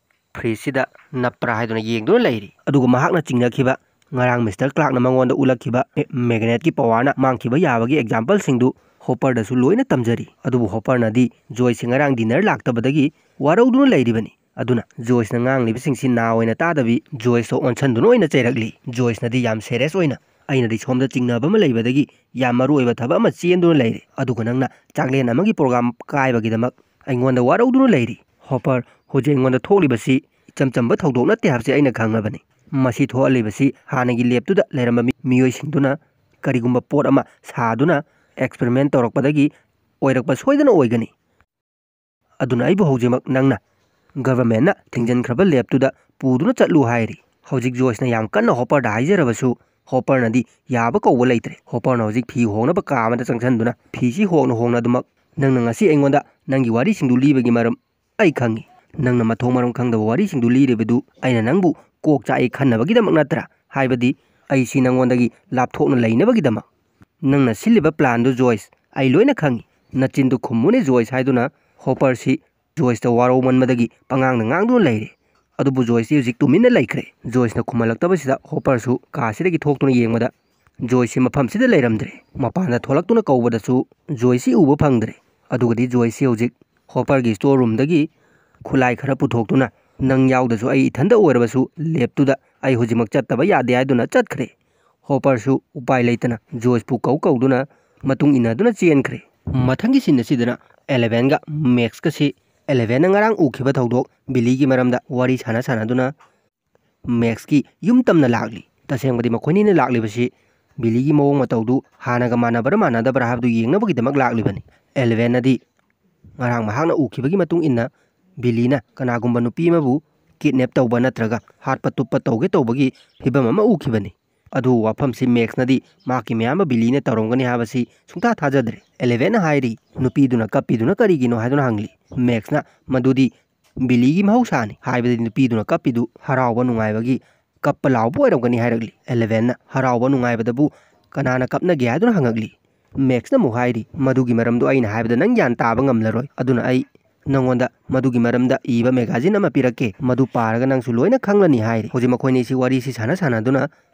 ꯐ꯭ꯔꯤꯖꯁꯤꯗ ꯅꯞꯄ꯭ꯔꯥ ꯍꯥꯏꯗꯨꯅ ꯌꯦꯡꯗꯨꯅ ꯂꯩꯔꯤ꯫ ꯑꯗꯨꯒ ꯃꯍꯥꯛꯅ ꯆꯤꯡꯅꯈꯤꯕ, ꯉꯔꯥꯡ ꯃꯤꯁꯇꯔ ꯀ꯭ꯂꯥꯔꯛꯅ ꯃꯉꯣꯟꯗ ꯎꯠꯂꯛꯈꯤꯕ ꯃꯦ-, ꯃꯦꯒꯅꯦꯠꯀꯤ ꯄꯋꯥꯔꯅ ꯃꯥꯡꯈꯤꯕ ꯌꯥꯕꯒꯤ ꯑꯦꯛꯖꯥꯝꯄꯜꯁꯤꯡꯗꯨ ꯍꯣꯄꯔꯗꯁꯨ ꯂꯣꯏꯅ ꯇꯝꯖꯔꯤ꯫ ꯑꯗꯨꯕꯨ ꯍꯣꯄꯔꯅꯗꯤ ꯖꯣꯏꯁꯁꯤ ꯉꯔꯥꯡ ꯗꯤꯅꯔ ꯂꯥꯛꯇꯕꯗꯒꯤ ꯋꯥꯔꯧꯗꯨꯅ ꯂꯩꯔꯤꯕꯅꯤ꯫ ꯑꯗꯨꯅ ꯖꯣꯏꯁꯅ ꯉꯥꯡꯂꯤꯕꯁꯤꯡꯁꯤ ꯅꯥ ꯑꯣꯏꯅ ꯇꯥꯗꯕꯤ ꯖꯣꯏꯁꯇ ꯑꯣꯟꯁꯟꯗꯨꯅ ꯑꯣꯏꯅ ꯆꯩꯔꯛꯂꯤ꯫ ꯖꯣꯏꯁꯅꯗꯤ ꯌꯥꯝ ꯁꯦꯔꯤꯌꯁ ꯑꯣꯏꯅ, "ꯑꯩꯅꯗꯤ ꯁꯣꯝꯗ ꯆꯤꯡꯅꯕ ꯑꯃ ꯂꯩꯕꯗꯒꯤ ꯌꯥꯝ ꯃꯔꯨ ꯑꯣꯏꯕ ꯊꯕꯛ ꯑꯃ ꯆꯦꯟꯗꯨꯅ ꯂꯩꯔꯦ, ꯑꯗꯨꯒ ꯅꯪꯅ ꯆꯥꯛꯂꯦꯟ ꯑꯃꯒꯤ ꯄ꯭ꯔꯣꯒ꯭ꯔꯥꯝ ꯀꯥꯏꯕꯒꯤꯗꯃꯛ ꯑꯩꯉꯣꯟꯗ ꯋꯥꯔꯧꯗꯨꯅ ꯂꯩꯔꯤ꯫ ꯍꯣꯄꯔ, ꯍꯧꯖꯤꯛ ꯑꯩꯉꯣꯟꯗ ꯊꯣꯛꯂꯤꯕꯁꯤ ꯏꯆꯝ ꯆꯝꯕ ꯊꯧꯗꯣꯛ ꯅꯠꯇꯦ ꯍꯥꯏꯕꯁꯤ ꯑꯩꯅ ꯈꯪꯂꯕꯅꯤ꯫ ꯃꯁꯤ ꯊꯣꯛꯍꯜꯂꯤꯕꯁꯤ ꯍꯥꯟꯅꯒꯤ ꯂꯦꯞꯇꯨꯗ ꯂꯩꯔꯝꯕ ꯃꯤ-, ꯃꯤꯑꯣꯏꯁꯤꯡꯗꯨꯅ ꯀꯔꯤꯒꯨꯝꯕ ꯄꯣꯠ ꯑꯃ ꯁꯥꯗꯨꯅ ꯑꯦꯛꯁꯄꯦꯔꯤꯃꯦꯟ ꯇꯧꯔꯛꯄꯗꯒꯤ ꯑꯣꯏꯔꯛꯄ ꯁꯣꯏꯗꯅ ꯑꯣꯏꯒꯅꯤ꯫ ꯑꯗꯨꯅ ꯑꯩꯕꯨ ꯍꯧꯖꯤꯛꯃꯛ ꯅꯪꯅ ꯒꯚꯔꯟꯃꯦꯟꯅ ꯊꯤꯡꯖꯤꯟꯈ꯭ꯔꯕ ꯂꯦꯞꯇꯨꯗ ꯄꯨꯗꯨꯅ ꯆꯠꯂꯨ" ꯍꯥꯏꯔꯤ꯫ ꯍꯧꯖꯤꯛ ꯖꯣꯏꯁꯅ ꯌꯥꯝ ꯀꯟꯅ ꯍꯣꯄꯔꯗ ꯍꯥꯏꯖꯔꯕꯁꯨ, ꯍꯣꯄꯔꯅꯗꯤ ꯌꯥꯕ ꯀꯧꯕ ꯂꯩꯇ꯭ꯔꯦ꯫ ꯍꯣꯄꯔꯅ ꯍꯧꯖꯤꯛ ꯐꯤ ꯍꯣꯡꯅꯕ ꯀꯥ ꯑꯃꯗ ꯆꯪꯁꯤꯟꯗꯨꯅ ꯐꯤꯁꯤ ꯍꯣꯡꯅ ꯍꯣꯡꯅ ꯑꯗꯨꯃꯛ, "ꯅꯪꯅ ꯉꯁꯤ ꯑꯩꯉꯣꯟꯗ ꯅꯪꯒꯤ ꯋꯥꯔꯤꯁꯤꯡꯗꯨ ꯂꯤꯕꯒꯤ ꯃꯔꯝ ꯑꯩ ꯈꯪꯏ꯫ ꯅꯪꯅ ꯃꯊꯣꯡ ꯃꯔꯝ ꯈꯪꯗꯕ ꯋꯥꯔꯤꯁꯤꯡꯗꯨ ꯂꯤꯔꯤꯕꯗꯨ ꯑꯩꯅ ꯅꯪꯕꯨ ꯀꯣꯛ ꯆꯥꯛꯏ ꯈꯟꯅꯕꯒꯤꯗꯃꯛ ꯅꯠꯇ꯭ꯔꯥ? ꯍꯥꯏꯕꯗꯤ ꯑꯩꯁꯤ ꯅꯪꯉꯣꯟꯗꯒꯤ ꯂꯥꯞꯊꯣꯛꯅ ꯂꯩꯅꯕꯒꯤꯗꯃꯛ꯫ ꯅꯪꯅ ꯁꯤꯜꯂꯤꯕ ꯄ꯭ꯂꯥꯟꯗꯨ ꯖꯣꯏꯁ, ꯑꯩ ꯂꯣꯏꯅ ꯈꯪꯏ꯫ ꯅꯆꯤꯟꯗꯨ ꯈꯨꯝꯃꯨꯅꯦ ꯖꯣꯏꯁ" ꯍꯥꯏꯗꯨꯅ ꯍꯣꯄꯔꯁꯤ ꯖꯣꯏꯁꯇ ꯋꯥꯔꯧꯃꯟꯕꯗꯒꯤ ꯄꯉꯥꯡꯗ ꯉꯥꯡꯗꯨꯅ ꯂꯩꯔꯦ꯫ ꯑꯗꯨꯕꯨ ꯖꯣꯏꯁꯇꯤ ꯍꯧꯖꯤꯛ ꯇꯨꯃꯤꯟꯅ ꯂꯩꯈ꯭ꯔꯦ꯫ ꯖꯣꯏꯁꯅ ꯈꯨꯝꯍꯜꯂꯛꯇꯕꯁꯤꯗ ꯍꯣꯄꯔꯁꯨ ꯀꯥꯁꯤꯗꯒꯤ ꯊꯣꯛꯇꯨꯅ ꯌꯦꯡꯕꯗ ꯖꯣꯏꯁꯁꯤ ꯃꯐꯝꯁꯤꯗ ꯂꯩꯔꯝꯗ꯭ꯔꯦ꯫ ꯃꯄꯥꯟꯗ ꯊꯣꯛꯂꯛꯇꯨꯅ ꯀꯧꯕꯗꯁꯨ ꯖꯣꯏꯁꯁꯤ ꯎꯕ ꯐꯪꯗ꯭ꯔꯦ꯫ ꯑꯗꯨꯒꯗꯤ ꯖꯣꯏꯁꯁꯤ ꯍꯧꯖꯤꯛ ꯍꯣꯄꯔꯒꯤ ꯁ꯭ꯇꯣꯔ ꯔꯨꯝꯗꯒꯤ ꯈꯨꯠꯂꯥꯏ ꯈꯔ ꯄꯨꯊꯣꯛꯇꯨꯅ, "ꯅꯪ ꯌꯥꯎꯗꯁꯨ ꯑꯩ ꯏꯊꯟꯗ ꯑꯣꯏꯔꯕꯁꯨ ꯂꯦꯞꯇꯨꯗ ꯑꯩ ꯍꯧꯖꯤꯛꯃꯛ ꯆꯠꯇꯕ ꯌꯥꯗꯦ" ꯍꯥꯏꯗꯨꯅ ꯆꯠꯈ꯭ꯔꯦ꯫ ꯍꯣꯄꯔꯁꯨ ꯎꯄꯥꯏ ꯂꯩꯇꯅ ꯖꯣꯏꯁꯄꯨ ꯀꯧ ꯀꯧꯗꯨꯅ ꯃꯇꯨꯡ ꯏꯟꯅꯗꯨꯅ ꯆꯦꯟꯈ꯭ꯔꯦ꯫ ꯃꯊꯪꯒꯤ ꯁꯤꯟ ꯑꯁꯤꯗꯅ ꯑꯦꯂꯦꯚꯦꯟꯒ ꯃꯦꯛꯁꯀꯁꯤ, ꯑꯦꯂꯦꯚꯦꯟꯅ ꯉꯔꯥꯡ ꯎꯈꯤꯕ ꯊꯧꯗꯣꯛ ꯕꯤꯂꯤꯒꯤ ꯃꯔꯝꯗ ꯋꯥꯔꯤ ꯁꯥꯟꯅ ꯁꯥꯟꯅꯗꯨꯅ ꯃꯦꯛꯁꯀꯤ ꯌꯨꯝ ꯇꯝꯅ ꯂꯥꯛꯂꯤ꯫ ꯇꯁꯦꯡꯕꯗꯤ ꯃꯈꯣꯏꯅꯤꯅ ꯂꯥꯛꯂꯤꯕꯁꯤ ꯕꯤꯂꯤꯒꯤ ꯃꯑꯣꯡ ꯃꯇꯧꯗꯨ ꯍꯥꯟꯅꯒ ꯃꯥꯟꯅꯕ꯭ꯔꯥ ꯃꯥꯟꯅꯗꯕ꯭ꯔꯥ ꯍꯥꯏꯕꯗꯨ ꯌꯦꯡꯅꯕꯒꯤꯗꯃꯛ ꯂꯥꯛꯂꯤꯕꯅꯤ꯫ ꯑꯦꯂꯦꯚꯦꯟꯅꯗꯤ ꯉꯔꯥꯡ ꯃꯍꯥꯛꯅ ꯎꯈꯤꯕꯒꯤ ꯃꯇꯨꯡ ꯏꯟꯅ ꯕꯤꯂꯤꯅ ꯀꯅꯥꯒꯨꯝꯕ ꯅꯨꯄꯤ ꯑꯃꯕꯨ ꯀꯤꯗꯅꯦꯞ ꯇꯧꯕ ꯅꯠꯇ꯭ꯔꯒ ꯍꯥꯠꯄ ꯇꯨꯞꯄ ꯇꯧꯒꯦ ꯇꯧꯕꯒꯤ ꯐꯤꯚꯝ ꯑꯃ ꯎꯈꯤꯕꯅꯤ꯫ ꯑꯗꯨ ꯋꯥꯐꯝꯁꯤ ꯃꯦꯛꯁꯅꯗꯤ ꯃꯍꯥꯛꯀꯤ ꯃꯌꯥꯝꯕ ꯕꯤꯂꯤꯅ ꯇꯧꯔꯝꯒꯅꯤ ꯍꯥꯏꯕꯁꯤ ꯁꯨꯡꯊꯥ ꯊꯥꯖꯗ꯭ꯔꯦ꯫ ꯑꯦꯂꯦꯚꯦꯟꯅ ꯍꯥꯏꯔꯤ, "ꯅꯨꯄꯤꯗꯨꯅ ꯀꯞꯄꯤꯗꯨꯅ ꯀꯔꯤꯒꯤꯅꯣ?" ꯍꯥꯏꯗꯨꯅ ꯍꯪꯂꯤ꯫ ꯃꯦꯛꯁꯅ ꯃꯗꯨꯗꯤ ꯕꯤꯂꯤꯒꯤ ꯃꯍꯧꯁꯥꯅꯤ ꯍꯥꯏꯕꯗꯤ ꯅꯨꯄꯤꯗꯨꯅ ꯀꯞꯄꯤꯗꯨ ꯍꯔꯥꯎꯕ ꯅꯨꯡꯉꯥꯏꯕꯒꯤ ꯀꯞꯄ ꯂꯥꯎꯕ ꯑꯣꯏꯔꯝꯒꯅꯤ ꯍꯥꯏꯔꯛꯂꯤ꯫ ꯑꯦꯂꯦꯚꯦꯟꯅ ꯍꯔꯥꯎꯕ ꯅꯨꯡꯉꯥꯏꯕꯗꯕꯨ ꯀꯅꯥꯅ ꯀꯞꯅꯒꯦ ꯍꯥꯏꯗꯨꯅ ꯍꯪꯉꯛꯂꯤ꯫ ꯃꯦꯛꯁꯅ ꯑꯃꯨꯛ ꯍꯥꯏꯔꯤ, "ꯃꯗꯨꯒꯤ ꯃꯔꯝꯗꯣ ꯑꯩꯅ ꯍꯥꯏꯕꯗ ꯅꯪ ꯒ꯭ꯌꯥꯟ ꯇꯥꯕ ꯉꯝꯂꯔꯣꯏ, ꯑꯗꯨꯅ ꯑꯩ ꯅꯪꯉꯣꯟꯗ ꯃꯗꯨꯒꯤ ꯃꯔꯝꯗ ꯏꯕ ꯃꯦꯒꯥꯖꯤꯟ ꯑꯃ ꯄꯤꯔꯛꯀꯦ, ꯃꯗꯨ ꯄꯥꯔꯒ ꯅꯪꯁꯨ ꯂꯣꯏꯅ ꯈꯪꯂꯅꯤ" ꯍꯥꯏꯔꯤ꯫ ꯍꯧꯖꯤꯛ ꯃꯈꯣꯏꯅꯤꯁꯤ ꯋꯥꯔꯤꯁꯤ ꯁꯥꯟꯅ ꯁꯥꯟꯅꯗꯨꯅ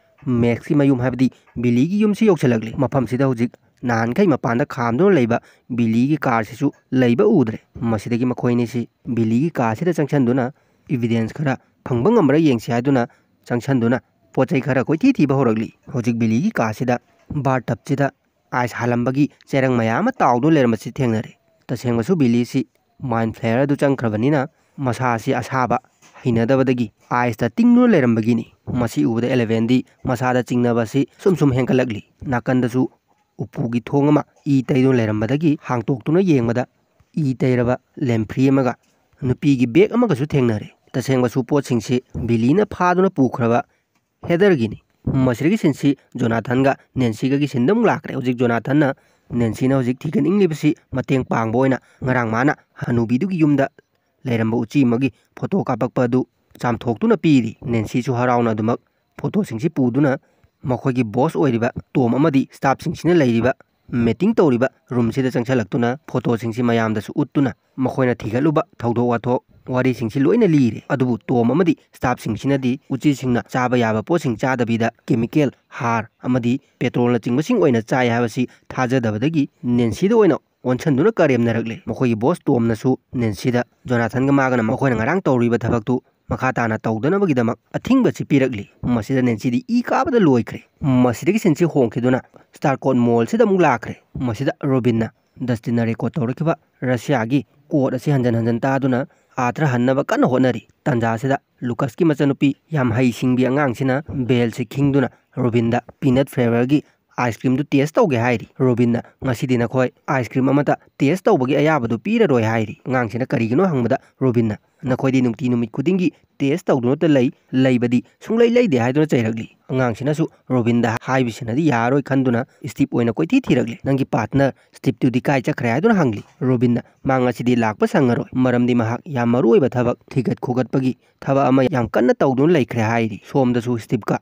ꯃꯦꯛꯁꯀꯤ ꯃꯌꯨꯝ ꯍꯥꯏꯕꯗꯤ ꯕꯤꯂꯤꯒꯤ ꯌꯨꯝꯁꯤ ꯌꯧꯁꯤꯜꯂꯛꯂꯤ꯫ ꯃꯐꯝꯁꯤꯗ ꯍꯧꯖꯤꯛ ꯅꯍꯥꯟꯈꯩ ꯃꯄꯥꯟꯗ ꯈꯥꯝꯗꯨꯅ ꯂꯩꯕ ꯕꯤꯂꯤꯒꯤ ꯀꯥꯔꯁꯤꯁꯨ ꯂꯩꯕ ꯎꯗ꯭ꯔꯦ꯫ ꯃꯁꯤꯗꯒꯤ ꯃꯈꯣꯏꯅꯤꯁꯤ ꯕꯤꯂꯤꯒꯤ ꯀꯥꯁꯤꯗ ꯆꯪꯁꯤꯟꯗꯨꯅ ꯏꯚꯤꯗꯦꯟꯁ ꯈꯔ ꯐꯪꯕ ꯉꯝꯕ꯭ꯔꯥ ꯌꯦꯡꯁꯤ ꯍꯥꯏꯗꯨꯅ ꯆꯪꯁꯤꯟꯗꯨꯅ ꯄꯣꯠ ꯆꯩ ꯈꯔ ꯀꯣꯏꯊꯤ ꯊꯤꯕ ꯍꯧꯔꯛꯂꯤ꯫ ꯍꯧꯖꯤꯛ ꯕꯤꯂꯤꯒꯤ ꯀꯥꯁꯤꯗ ꯕꯥꯔ ꯇꯞꯁꯤꯗ ꯑꯥꯏꯁ ꯍꯥꯜꯂꯝꯕꯒꯤ ꯆꯦꯔꯪ ꯃꯌꯥꯝ ꯑꯃ ꯇꯥꯎꯗꯨꯅ ꯂꯩꯔꯝꯕꯁꯤ ꯊꯦꯡꯅꯔꯦ꯫ ꯇꯁꯦꯡꯕꯁꯨ ꯕꯤꯂꯤꯁꯤ ꯃꯥꯏꯟ ꯐ꯭ꯂꯦꯌꯔ ꯑꯗꯨ ꯆꯪꯈ꯭ꯔꯕꯅꯤꯅ ꯃꯁꯥꯁꯤ ꯑꯁꯥꯕ ꯍꯩꯅꯗꯕꯗꯒꯤ ꯑꯥꯏꯁꯇ ꯇꯤꯡꯗꯨꯅ ꯂꯩꯔꯝꯕꯒꯤꯅꯤ꯫ ꯃꯁꯤ ꯎꯕꯗ ꯑꯦꯂꯦꯚꯦꯟꯗꯤ ꯃꯁꯥꯗ ꯆꯤꯡꯅꯕ ꯑꯁꯤ ꯁꯨꯝ ꯁꯨꯝ ꯍꯦꯟꯒꯠꯂꯛꯂꯤ꯫ ꯅꯥꯀꯟꯗꯁꯨ ꯎꯄꯨꯒꯤ ꯊꯣꯡ ꯑꯃ ꯏ ꯇꯩꯗꯨꯅ ꯂꯩꯔꯝꯕꯗꯒꯤ ꯍꯥꯡꯇꯣꯛꯇꯨꯅ ꯌꯦꯡꯕꯗ ꯏ ꯇꯩꯔꯕ ꯂꯦꯝꯐ꯭ꯔꯤ ꯑꯃꯒ ꯅꯨꯄꯤꯒꯤ ꯕꯦꯒ ꯑꯃꯒꯁꯨ ꯊꯦꯡꯅꯔꯦ꯫ ꯇꯁꯦꯡꯕꯁꯨ ꯄꯣꯠꯁꯤꯡꯁꯤ ꯕꯤꯂꯤꯅ ꯐꯥꯗꯨꯅ ꯄꯨꯈ꯭ꯔꯕ ꯍꯦꯗꯔꯒꯤꯅꯤ꯫ ꯃꯁꯤꯗꯒꯤ ꯁꯤꯟꯁꯤ ꯖꯣꯅꯥꯊꯟꯒ ꯅꯦꯟꯁꯤꯒꯒꯤ ꯁꯤꯟꯗ ꯑꯃꯨꯛ ꯂꯥꯛꯈ꯭ꯔꯦ꯫ ꯍꯧꯖꯤꯛ ꯖꯣꯅꯥꯊꯟꯅ ꯅꯦꯟꯁꯤꯅ ꯍꯧꯖꯤꯛ ꯊꯤꯒꯠꯅꯤꯡꯂꯤꯕꯁꯤ ꯃꯇꯦꯡ ꯄꯥꯡꯕ ꯑꯣꯏꯅ ꯉꯔꯥꯡ ꯃꯥꯅ ꯍꯅꯨꯕꯤꯗꯨꯒꯤ ꯌꯨꯝꯗ ꯂꯩꯔꯝꯕ ꯎꯆꯤ ꯑꯃꯒꯤ ꯐꯣꯇꯣ ꯀꯥꯞꯄꯛꯄ ꯑꯗꯨ ꯆꯥꯝꯊꯣꯛꯇꯨꯅ ꯄꯤꯔꯤ꯫ ꯅꯦꯟꯁꯤꯁꯨ ꯍꯔꯥꯎꯅ ꯑꯗꯨꯃꯛ ꯐꯣꯇꯣꯁꯤꯡꯁꯤ ꯄꯨꯗꯨꯅ ꯃꯈꯣꯏꯒꯤ ꯕꯣꯁ ꯑꯣꯏꯔꯤꯕ ꯇꯣꯝ ꯑꯃꯗꯤ ꯁ꯭ꯇꯥꯐꯁꯤꯡꯁꯤꯅ ꯂꯩꯔꯤꯕ ꯃꯤꯇꯤꯡ ꯇꯧꯔꯤꯕ ꯔꯨꯝꯁꯤꯗ ꯆꯪꯁꯤꯜꯂꯛꯇꯨꯅ ꯐꯣꯇꯣꯁꯤꯡꯁꯤ ꯃꯌꯥꯝꯗꯁꯨ ꯎꯠꯇꯨꯅ ꯃꯈꯣꯏꯅ ꯊꯤꯒꯠꯂꯨꯕ ꯊꯧꯗꯣꯛ ꯋꯥꯊꯣꯛ ꯋꯥꯔꯤꯁꯤꯡꯁꯤ ꯂꯣꯏꯅ ꯂꯤꯔꯦ꯫ ꯑꯗꯨꯕꯨ ꯇꯣꯝ ꯑꯃꯗꯤ ꯁ꯭ꯇꯥꯐꯁꯤꯡꯁꯤꯅꯗꯤ ꯎꯆꯤꯁꯤꯡꯅ ꯆꯥꯕ ꯌꯥꯕ ꯄꯣꯠꯁꯤꯡ ꯆꯥꯗꯕꯤꯗ ꯀꯦꯃꯤꯀꯦꯜ, ꯍꯥꯔ ꯑꯃꯗꯤ ꯄꯦꯇ꯭ꯔꯣꯜꯅꯆꯤꯡꯕꯁꯤꯡ ꯑꯣꯏꯅ ꯆꯥꯏ ꯍꯥꯏꯕꯁꯤ ꯊꯥꯖꯗꯕꯗꯒꯤ ꯅꯦꯟꯁꯤꯗ ꯑꯣꯏꯅ ꯑꯣꯟꯁꯤꯟꯗꯨꯅ ꯀꯔꯦꯝꯅꯔꯛꯂꯦ꯫ ꯃꯈꯣꯏꯒꯤ ꯕꯣꯁ ꯇꯣꯝꯅꯁꯨ ꯅꯦꯟꯁꯤꯗ ꯖꯣꯅꯥꯊꯟꯒ ꯃꯥꯒꯅ ꯃꯈꯣꯏꯅ ꯉꯔꯥꯡ ꯇꯧꯔꯤꯕ ꯊꯕꯛꯇꯨ ꯃꯈꯥ ꯇꯥꯅ ꯇꯧꯗꯅꯕꯒꯤꯗꯃꯛ ꯑꯊꯤꯡꯕꯁꯤ ꯄꯤꯔꯛꯂꯤ꯫ ꯃꯁꯤꯗ ꯅꯦꯟꯁꯤꯗꯤ ꯏ ꯀꯥꯕꯗ ꯂꯣꯏꯈ꯭ꯔꯦ꯫ ꯃꯁꯤꯗꯒꯤ ꯁꯤꯟꯁꯤ ꯍꯣꯡꯈꯤꯗꯨꯅ ꯁ꯭ꯇꯥꯔ ꯀꯣꯠ ꯃꯣꯜꯁꯤꯗ ꯑꯃꯨꯛ ꯂꯥꯛꯈ꯭ꯔꯦ꯫ ꯃꯁꯤꯗ ꯔꯣꯕꯤꯟꯅ ꯗꯁꯇꯤꯟꯅ ꯔꯦꯀꯣꯔꯗ ꯇꯧꯔꯛꯈꯤꯕ ꯔꯁꯤꯌꯥꯒꯤ ꯀꯣꯠ ꯑꯁꯤ ꯍꯟꯖꯟ ꯍꯟꯖꯟ ꯇꯥꯗꯨꯅ ꯑꯥꯔꯊ ꯍꯟꯅꯕ ꯀꯟꯅ ꯍꯣꯠꯅꯔꯤ꯫ ꯇꯥꯟꯖꯥꯁꯤꯗ ꯂꯨꯀꯁꯀꯤ ꯃꯆꯥꯅꯨꯄꯤ ꯌꯥꯝ ꯍꯩ ꯁꯤꯡꯕꯤ ꯑꯉꯥꯡꯁꯤꯅ ꯕꯦꯜꯁꯤ ꯈꯤꯡꯗꯨꯅ ꯔꯣꯕꯤꯟꯗ ꯄꯤꯅꯠ ꯐ꯭ꯂꯦꯚꯔꯒꯤ ꯑꯥꯏꯁ ꯀ꯭ꯔꯤꯝꯗꯨ ꯇꯦꯁ ꯇꯧꯒꯦ ꯍꯥꯏꯔꯤ꯫ ꯔꯣꯕꯤꯟꯅ, "ꯉꯁꯤꯗꯤ ꯅꯈꯣꯏ ꯑꯥꯏꯁ ꯀ꯭ꯔꯤꯝ ꯑꯃꯠꯇ ꯇꯦꯁ ꯇꯧꯕꯒꯤ ꯑꯌꯥꯕꯗꯨ ꯄꯤꯔꯔꯣꯏ" ꯍꯥꯏꯔꯤ꯫ ꯑꯉꯥꯡꯁꯤꯅ ꯀꯔꯤꯒꯤꯅꯣ ꯍꯪꯕꯗ ꯔꯣꯕꯤꯟꯅ, "ꯅꯈꯣꯏꯗꯤ ꯅꯨꯡꯇꯤ ꯅꯨꯃꯤꯠ ꯈꯨꯗꯤꯡꯒꯤ ꯇꯦꯁ ꯇꯧꯗꯨꯅꯇ ꯂꯩ, ꯂꯩꯕꯗꯤ ꯁꯨꯡꯂꯩ ꯂꯩꯗꯦ" ꯍꯥꯏꯗꯨꯅ ꯆꯩꯔꯛꯂꯤ꯫ ꯑꯉꯥꯡꯁꯤꯅꯁꯨ ꯔꯣꯕꯤꯟꯗ ꯍꯥꯏꯕꯁꯤꯅꯗꯤ ꯌꯥꯔꯣꯏ ꯈꯟꯗꯨꯅ ꯁ꯭ꯇꯤꯞ ꯑꯣꯏꯅ ꯀꯣꯏꯊꯤ ꯊꯤꯔꯛꯂꯤ꯫ "ꯅꯪꯒꯤ ꯄꯥꯔꯠꯅꯔ ꯁ꯭ꯇꯤꯞꯇꯨꯗꯤ ꯀꯥꯏ ꯆꯠꯈ꯭ꯔꯦ?" ꯍꯥꯏꯗꯨꯅ ꯍꯪꯂꯤ꯫ ꯔꯣꯕꯤꯟꯅ ꯃꯥ ꯉꯁꯤꯗꯤ ꯂꯥꯛꯄ ꯁꯪꯉꯔꯣꯏ, ꯃꯔꯝꯗꯤ ꯃꯍꯥꯛ ꯌꯥꯝ ꯃꯔꯨ ꯑꯣꯏꯕ ꯊꯕꯛ ꯊꯤꯒꯠ ꯈꯣꯒꯠꯄꯒꯤ ꯊꯕꯛ ꯑꯃ ꯌꯥꯝ ꯀꯟꯅ ꯇꯧꯗꯨꯅ ꯂꯩꯈ꯭ꯔꯦ ꯍꯥꯏꯔꯤ꯫ ꯁꯣꯝꯗꯁꯨ ꯁ꯭ꯇꯤꯞꯀ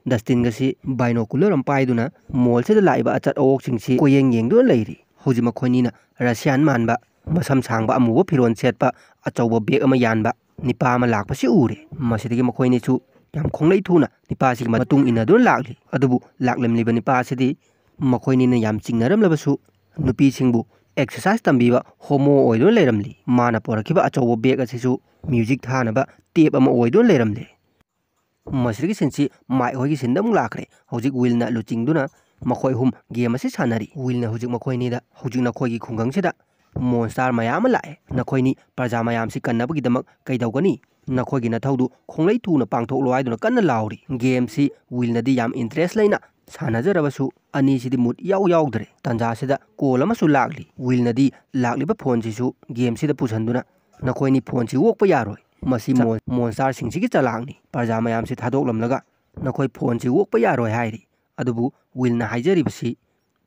ꯗꯁꯇꯤꯟꯒꯁꯤ ꯕꯥꯏꯅꯣꯀꯨꯂꯔ ꯑꯃ ꯄꯥꯏꯗꯨꯅ ꯃꯣꯜꯁꯤꯗ ꯂꯥꯛꯏꯕ ꯑꯆꯠ ꯑꯋꯣꯛꯁꯤꯡꯁꯤ ꯀꯣꯏꯌꯦꯡ ꯌꯦꯡꯗꯨꯅ ꯂꯩꯔꯤ꯫ ꯍꯧꯖꯤꯛ ꯃꯈꯣꯏꯅꯤꯅ ꯔꯁꯤꯌꯥꯟ ꯃꯥꯟꯕ, ꯃꯁꯝ ꯁꯥꯡꯕ ꯑꯃꯨꯕ ꯐꯤꯔꯣꯜ ꯁꯦꯠꯄ, ꯑꯆꯧꯕ ꯕꯦꯒ ꯑꯃ ꯌꯥꯟꯕ ꯅꯤꯄꯥ ꯑꯃ ꯂꯥꯛꯄꯁꯤ ꯎꯔꯦ꯫ ꯃꯁꯤꯗꯒꯤ ꯃꯈꯣꯏꯅꯤꯁꯨ ꯌꯥꯝ ꯈꯣꯡꯂꯩ ꯊꯨꯅ ꯅꯤꯄꯥꯁꯤꯒꯤ ꯃꯇꯨꯡ ꯏꯟꯅꯗꯨꯅ ꯂꯥꯛꯂꯤ꯫ ꯑꯗꯨꯕꯨ ꯂꯥꯛꯂꯝꯂꯤꯕ ꯅꯤꯄꯥ ꯑꯁꯤꯗꯤ ꯃꯈꯣꯏꯅꯤꯅ ꯌꯥꯝ ꯆꯤꯡꯅꯔꯝꯂꯕꯁꯨ, ꯅꯨꯄꯤꯁꯤꯡꯕꯨ ꯑꯦꯛꯁꯔꯁꯥꯏꯁ ꯇꯝꯕꯤꯕ ꯍꯣꯃꯣ ꯑꯣꯏꯗꯨꯅ ꯂꯩꯔꯝꯂꯤ꯫ ꯃꯥꯅ ꯄꯣꯔꯛꯈꯤꯕ ꯑꯆꯧꯕ ꯕꯦꯒ ꯑꯁꯤꯁꯨ ꯃ꯭ꯌꯨꯖꯤꯛ ꯊꯥꯅꯕ ꯇꯦꯞ ꯑꯃ ꯑꯣꯏꯗꯨꯅ ꯂꯩꯔꯝꯂꯤ꯫ ꯃꯁꯤꯗꯒꯤ ꯁꯤꯟꯁꯤ ꯃꯥꯏꯛ ꯍꯣꯏꯒꯤ ꯁꯤꯟꯗ ꯑꯃꯨꯛ ꯂꯥꯛꯈ꯭ꯔꯦ꯫ ꯍꯧꯖꯤꯛ ꯋꯤꯜꯅ ꯂꯨꯆꯤꯡꯗꯨꯅ ꯃꯈꯣꯏ ꯑꯍꯨꯝ ꯒꯦꯝ ꯑꯁꯤ ꯁꯥꯟꯅꯔꯤ꯫ ꯋꯤꯜꯅ ꯍꯧꯖꯤꯛ ꯃꯈꯣꯏꯅꯤꯗ, "ꯍꯧꯖꯤꯛ ꯅꯈꯣꯏꯒꯤ ꯈꯨꯡꯒꯪꯁꯤꯗ ꯃꯣꯟꯁꯇꯥꯔ ꯃꯌꯥꯝ ꯑꯃ ꯂꯥꯛꯑꯦ꯫ ꯅꯈꯣꯏꯅꯤ ꯄ꯭ꯔꯖꯥ ꯃꯌꯥꯝꯁꯤ ꯀꯟꯅꯕꯒꯤꯗꯃꯛ ꯀꯩꯗꯧꯒꯅꯤ? ꯅꯈꯣꯏꯒꯤ ꯅꯊꯧꯗꯨ ꯈꯣꯡꯂꯩ ꯊꯨꯅ ꯄꯥꯡꯊꯣꯛꯂꯣ" ꯍꯥꯏꯗꯨꯅ ꯀꯟꯅ ꯂꯥꯎꯔꯤ꯫ ꯒꯦꯝꯁꯤ ꯋꯤꯜꯅꯗꯤ ꯌꯥꯝ ꯏꯟꯇꯔꯦꯁ ꯂꯩꯅ ꯁꯥꯟꯅꯖꯔꯕꯁꯨ, ꯑꯅꯤꯁꯤꯗꯤ ꯃꯨꯠ ꯏꯌꯥꯎ ꯌꯥꯎꯗ꯭ꯔꯦ꯫ ꯇꯥꯟꯖꯥꯁꯤꯗ ꯀꯣꯜ ꯑꯃꯁꯨ ꯂꯥꯛꯂꯤ꯫ ꯋꯤꯜꯅꯗꯤ ꯂꯥꯛꯂꯤꯕ ꯐꯣꯟꯁꯤꯁꯨ ꯒꯦꯝꯁꯤꯗ ꯄꯨꯁꯤꯟꯗꯨꯅ, "ꯅꯈꯣꯏꯅꯤ ꯐꯣꯟꯁꯤ ꯑꯣꯛꯄ ꯌꯥꯔꯣꯏ꯫ ꯃꯁꯤ ꯆ-, ꯃꯣꯟ-, ꯃꯣꯟꯁꯇꯥꯔꯁꯤꯡꯁꯤꯒꯤ ꯆꯂꯥꯛꯅꯤ꯫ ꯄ꯭ꯔꯖꯥ ꯃꯌꯥꯝꯁꯤ ꯊꯥꯗꯣꯛꯂꯝꯂꯒ ꯅꯈꯣꯏ ꯐꯣꯟꯁꯤ ꯑꯣꯛꯄ ꯌꯥꯔꯣꯏ" ꯍꯥꯏꯔꯤ꯫ ꯑꯗꯨꯕꯨ ꯋꯤꯜꯅ ꯍꯥꯏꯖꯔꯤꯕꯁꯤ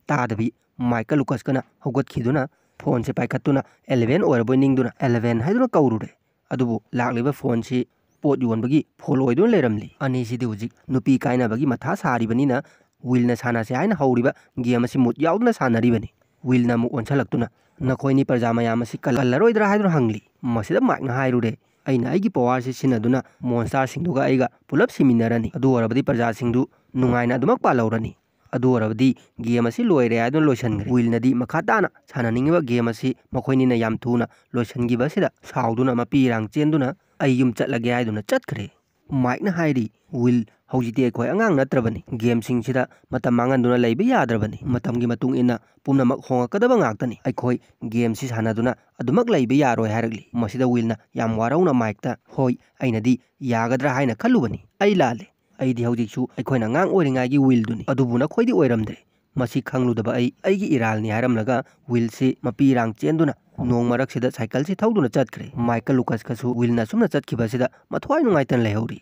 ꯇꯥꯗꯕꯤ, ꯃꯥꯏꯛꯀ ꯂꯨꯀꯁꯀꯅ ꯍꯧꯒꯠꯈꯤꯗꯨꯅ ꯐꯣꯟꯁꯦ ꯄꯥꯏꯈꯠꯇꯨꯅ "ꯑꯦꯂꯦꯚꯦꯟ ꯑꯣꯏꯔꯕꯣꯏ ꯅꯤꯡꯗꯨꯅ ꯑꯦꯂꯦꯚꯦꯟ" ꯍꯥꯏꯗꯨꯅ ꯀꯧꯔꯨꯔꯦ꯫ ꯑꯗꯨꯕꯨ ꯂꯥꯛꯂꯤꯕ ꯐꯣꯟꯁꯤ ꯄꯣꯠ ꯌꯣꯟꯕꯒꯤ ꯐꯣꯜ ꯑꯣꯏꯗꯨꯅ ꯂꯩꯔꯝꯂꯤ꯫ ꯑꯅꯤꯁꯤꯗꯤ ꯍꯧꯖꯤꯛ ꯅꯨꯄꯤ ꯀꯥꯏꯅꯕꯒꯤ ꯃꯊꯥ ꯁꯥꯔꯤꯕꯅꯤꯅ, ꯋꯤꯜꯅ ꯁꯥꯟꯅꯁꯦ ꯍꯥꯏꯅ ꯍꯧꯔꯤꯕ ꯒꯦꯝ ꯑꯁꯤ ꯃꯨꯠ ꯌꯥꯎꯗꯨꯅ ꯁꯥꯟꯅꯔꯤꯕꯅꯤ꯫ ꯋꯤꯜꯅ ꯑꯃꯨꯛ ꯑꯣꯟꯁꯤꯜꯂꯛꯇꯨꯅ, "ꯅꯈꯣꯏꯅꯤ ꯄ꯭ꯔꯖꯥ ꯃꯌꯥꯝ ꯑꯁꯤ ꯀꯜꯍꯜꯂꯔꯣꯏꯗ꯭ꯔꯥ?" ꯍꯥꯏꯗꯨꯅ ꯍꯪꯂꯤ꯫ ꯃꯁꯤꯗ ꯃꯥꯏꯛꯅ ꯍꯥꯏꯔꯨꯔꯦ, "ꯑꯩꯅ ꯑꯩꯒꯤ ꯄꯋꯥꯔꯁꯤ ꯁꯤꯖꯤꯟꯅꯗꯨꯅ ꯃꯣꯟꯁꯇꯥꯔꯁꯤꯡꯗꯨꯒ ꯑꯩꯒ ꯄꯨꯂꯞ ꯁꯤꯃꯤꯟꯅꯔꯅꯤ꯫ ꯑꯗꯨ ꯑꯣꯏꯔꯕꯗꯤ ꯄ꯭ꯔꯖꯥꯁꯤꯡꯗꯨ ꯅꯨꯡꯉꯥꯏꯅ ꯑꯗꯨꯃꯛ ꯄꯥꯜꯍꯧꯔꯅꯤ꯫ ꯑꯗꯨ ꯑꯣꯏꯔꯕꯗꯤ ꯒꯦꯝ ꯑꯁꯤ ꯂꯣꯏꯔꯦ" ꯍꯥꯏꯗꯨꯅ ꯂꯣꯏꯁꯤꯟꯈ꯭ꯔꯦ꯫ ꯋꯤꯜꯅꯗꯤ ꯃꯈꯥ ꯇꯥꯅ ꯁꯥꯟꯅꯅꯤꯡꯉꯤꯕ ꯒꯦꯝ ꯑꯁꯤ ꯃꯈꯣꯏꯅꯤꯅ ꯌꯥꯝ ꯊꯨꯅ ꯂꯣꯏꯁꯤꯟꯈꯤꯕ ꯑꯁꯤꯗ ꯁꯥꯎꯗꯨꯅ ꯃꯄꯤ ꯏꯔꯥꯡ ꯆꯦꯟꯗꯨꯅ "ꯑꯩ ꯌꯨꯝ ꯆꯠꯂꯒꯦ" ꯍꯥꯏꯗꯨꯅ ꯆꯠꯈ꯭ꯔꯦ꯫ ꯃꯥꯏꯛꯅ ꯍꯥꯏꯔꯤ, "ꯋꯤꯜ, ꯍꯧꯖꯤꯛꯇꯤ ꯑꯩꯈꯣꯏ ꯑꯉꯥꯡ ꯅꯠꯇ꯭ꯔꯕꯅꯤ꯫ ꯒꯦꯝꯁꯤꯡꯁꯤꯗ ꯃꯇꯝ ꯃꯥꯡꯍꯟꯗꯨꯅ ꯂꯩꯕ ꯌꯥꯗ꯭ꯔꯕꯅꯤ꯫ ꯃꯇꯝꯒꯤ ꯃꯇꯨꯡ ꯏꯟꯅ ꯄꯨꯝꯅꯃꯛ ꯍꯣꯡꯉꯛꯀꯗꯕ ꯉꯥꯛꯇꯅꯤ꯫ ꯑꯩꯈꯣꯏ ꯒꯦꯝꯁꯤ ꯁꯥꯟꯅꯗꯨꯅ ꯑꯗꯨꯃꯛ ꯂꯩꯕ ꯌꯥꯔꯣꯏ" ꯍꯥꯏꯔꯛꯂꯤ꯫ ꯃꯁꯤꯗ ꯋꯤꯜꯅ ꯌꯥꯝ ꯋꯥꯔꯧꯅ ꯃꯥꯏꯛꯇ, "ꯍꯣꯏ, ꯑꯩꯅꯗꯤ ꯌꯥꯒꯗ꯭ꯔꯥ ꯍꯥꯏꯅ ꯈꯜꯂꯨꯕꯅꯤ꯫ ꯑꯩ ꯂꯥꯜꯂꯦ꯫ ꯑꯩꯗꯤ ꯍꯧꯖꯤꯛꯁꯨ ꯑꯩꯈꯣꯏꯅ ꯑꯉꯥꯡ ꯑꯣꯏꯔꯤꯉꯥꯏꯒꯤ ꯋꯤꯜꯗꯨꯅꯤ, ꯑꯗꯨꯕꯨ ꯅꯈꯣꯏꯗꯤ ꯑꯣꯏꯔꯝꯗ꯭ꯔꯦ꯫ ꯃꯁꯤ ꯈꯪꯂꯨꯗꯕ ꯑꯩ ꯑꯩꯒꯤ ꯏꯔꯥꯜꯅꯤ" ꯍꯥꯏꯔꯝꯂꯒ ꯋꯤꯜꯁꯤ ꯃꯄꯤ ꯏꯔꯥꯡ ꯆꯦꯟꯗꯨꯅ ꯅꯣꯡ ꯃꯔꯛꯁꯤꯗ ꯁꯥꯏꯀꯜꯁꯤ ꯊꯧꯗꯨꯅ ꯆꯠꯈ꯭ꯔꯦ꯫ ꯃꯥꯏꯀꯜ ꯂꯨꯀꯁꯀꯁꯨ ꯋꯤꯜꯅ ꯑꯁꯨꯝꯅ ꯆꯠꯈꯤꯕꯁꯤꯗ ꯃꯊ꯭ꯋꯥꯏ ꯅꯨꯡꯉꯥꯏꯇꯅ ꯂꯩꯍꯧꯔꯤ꯫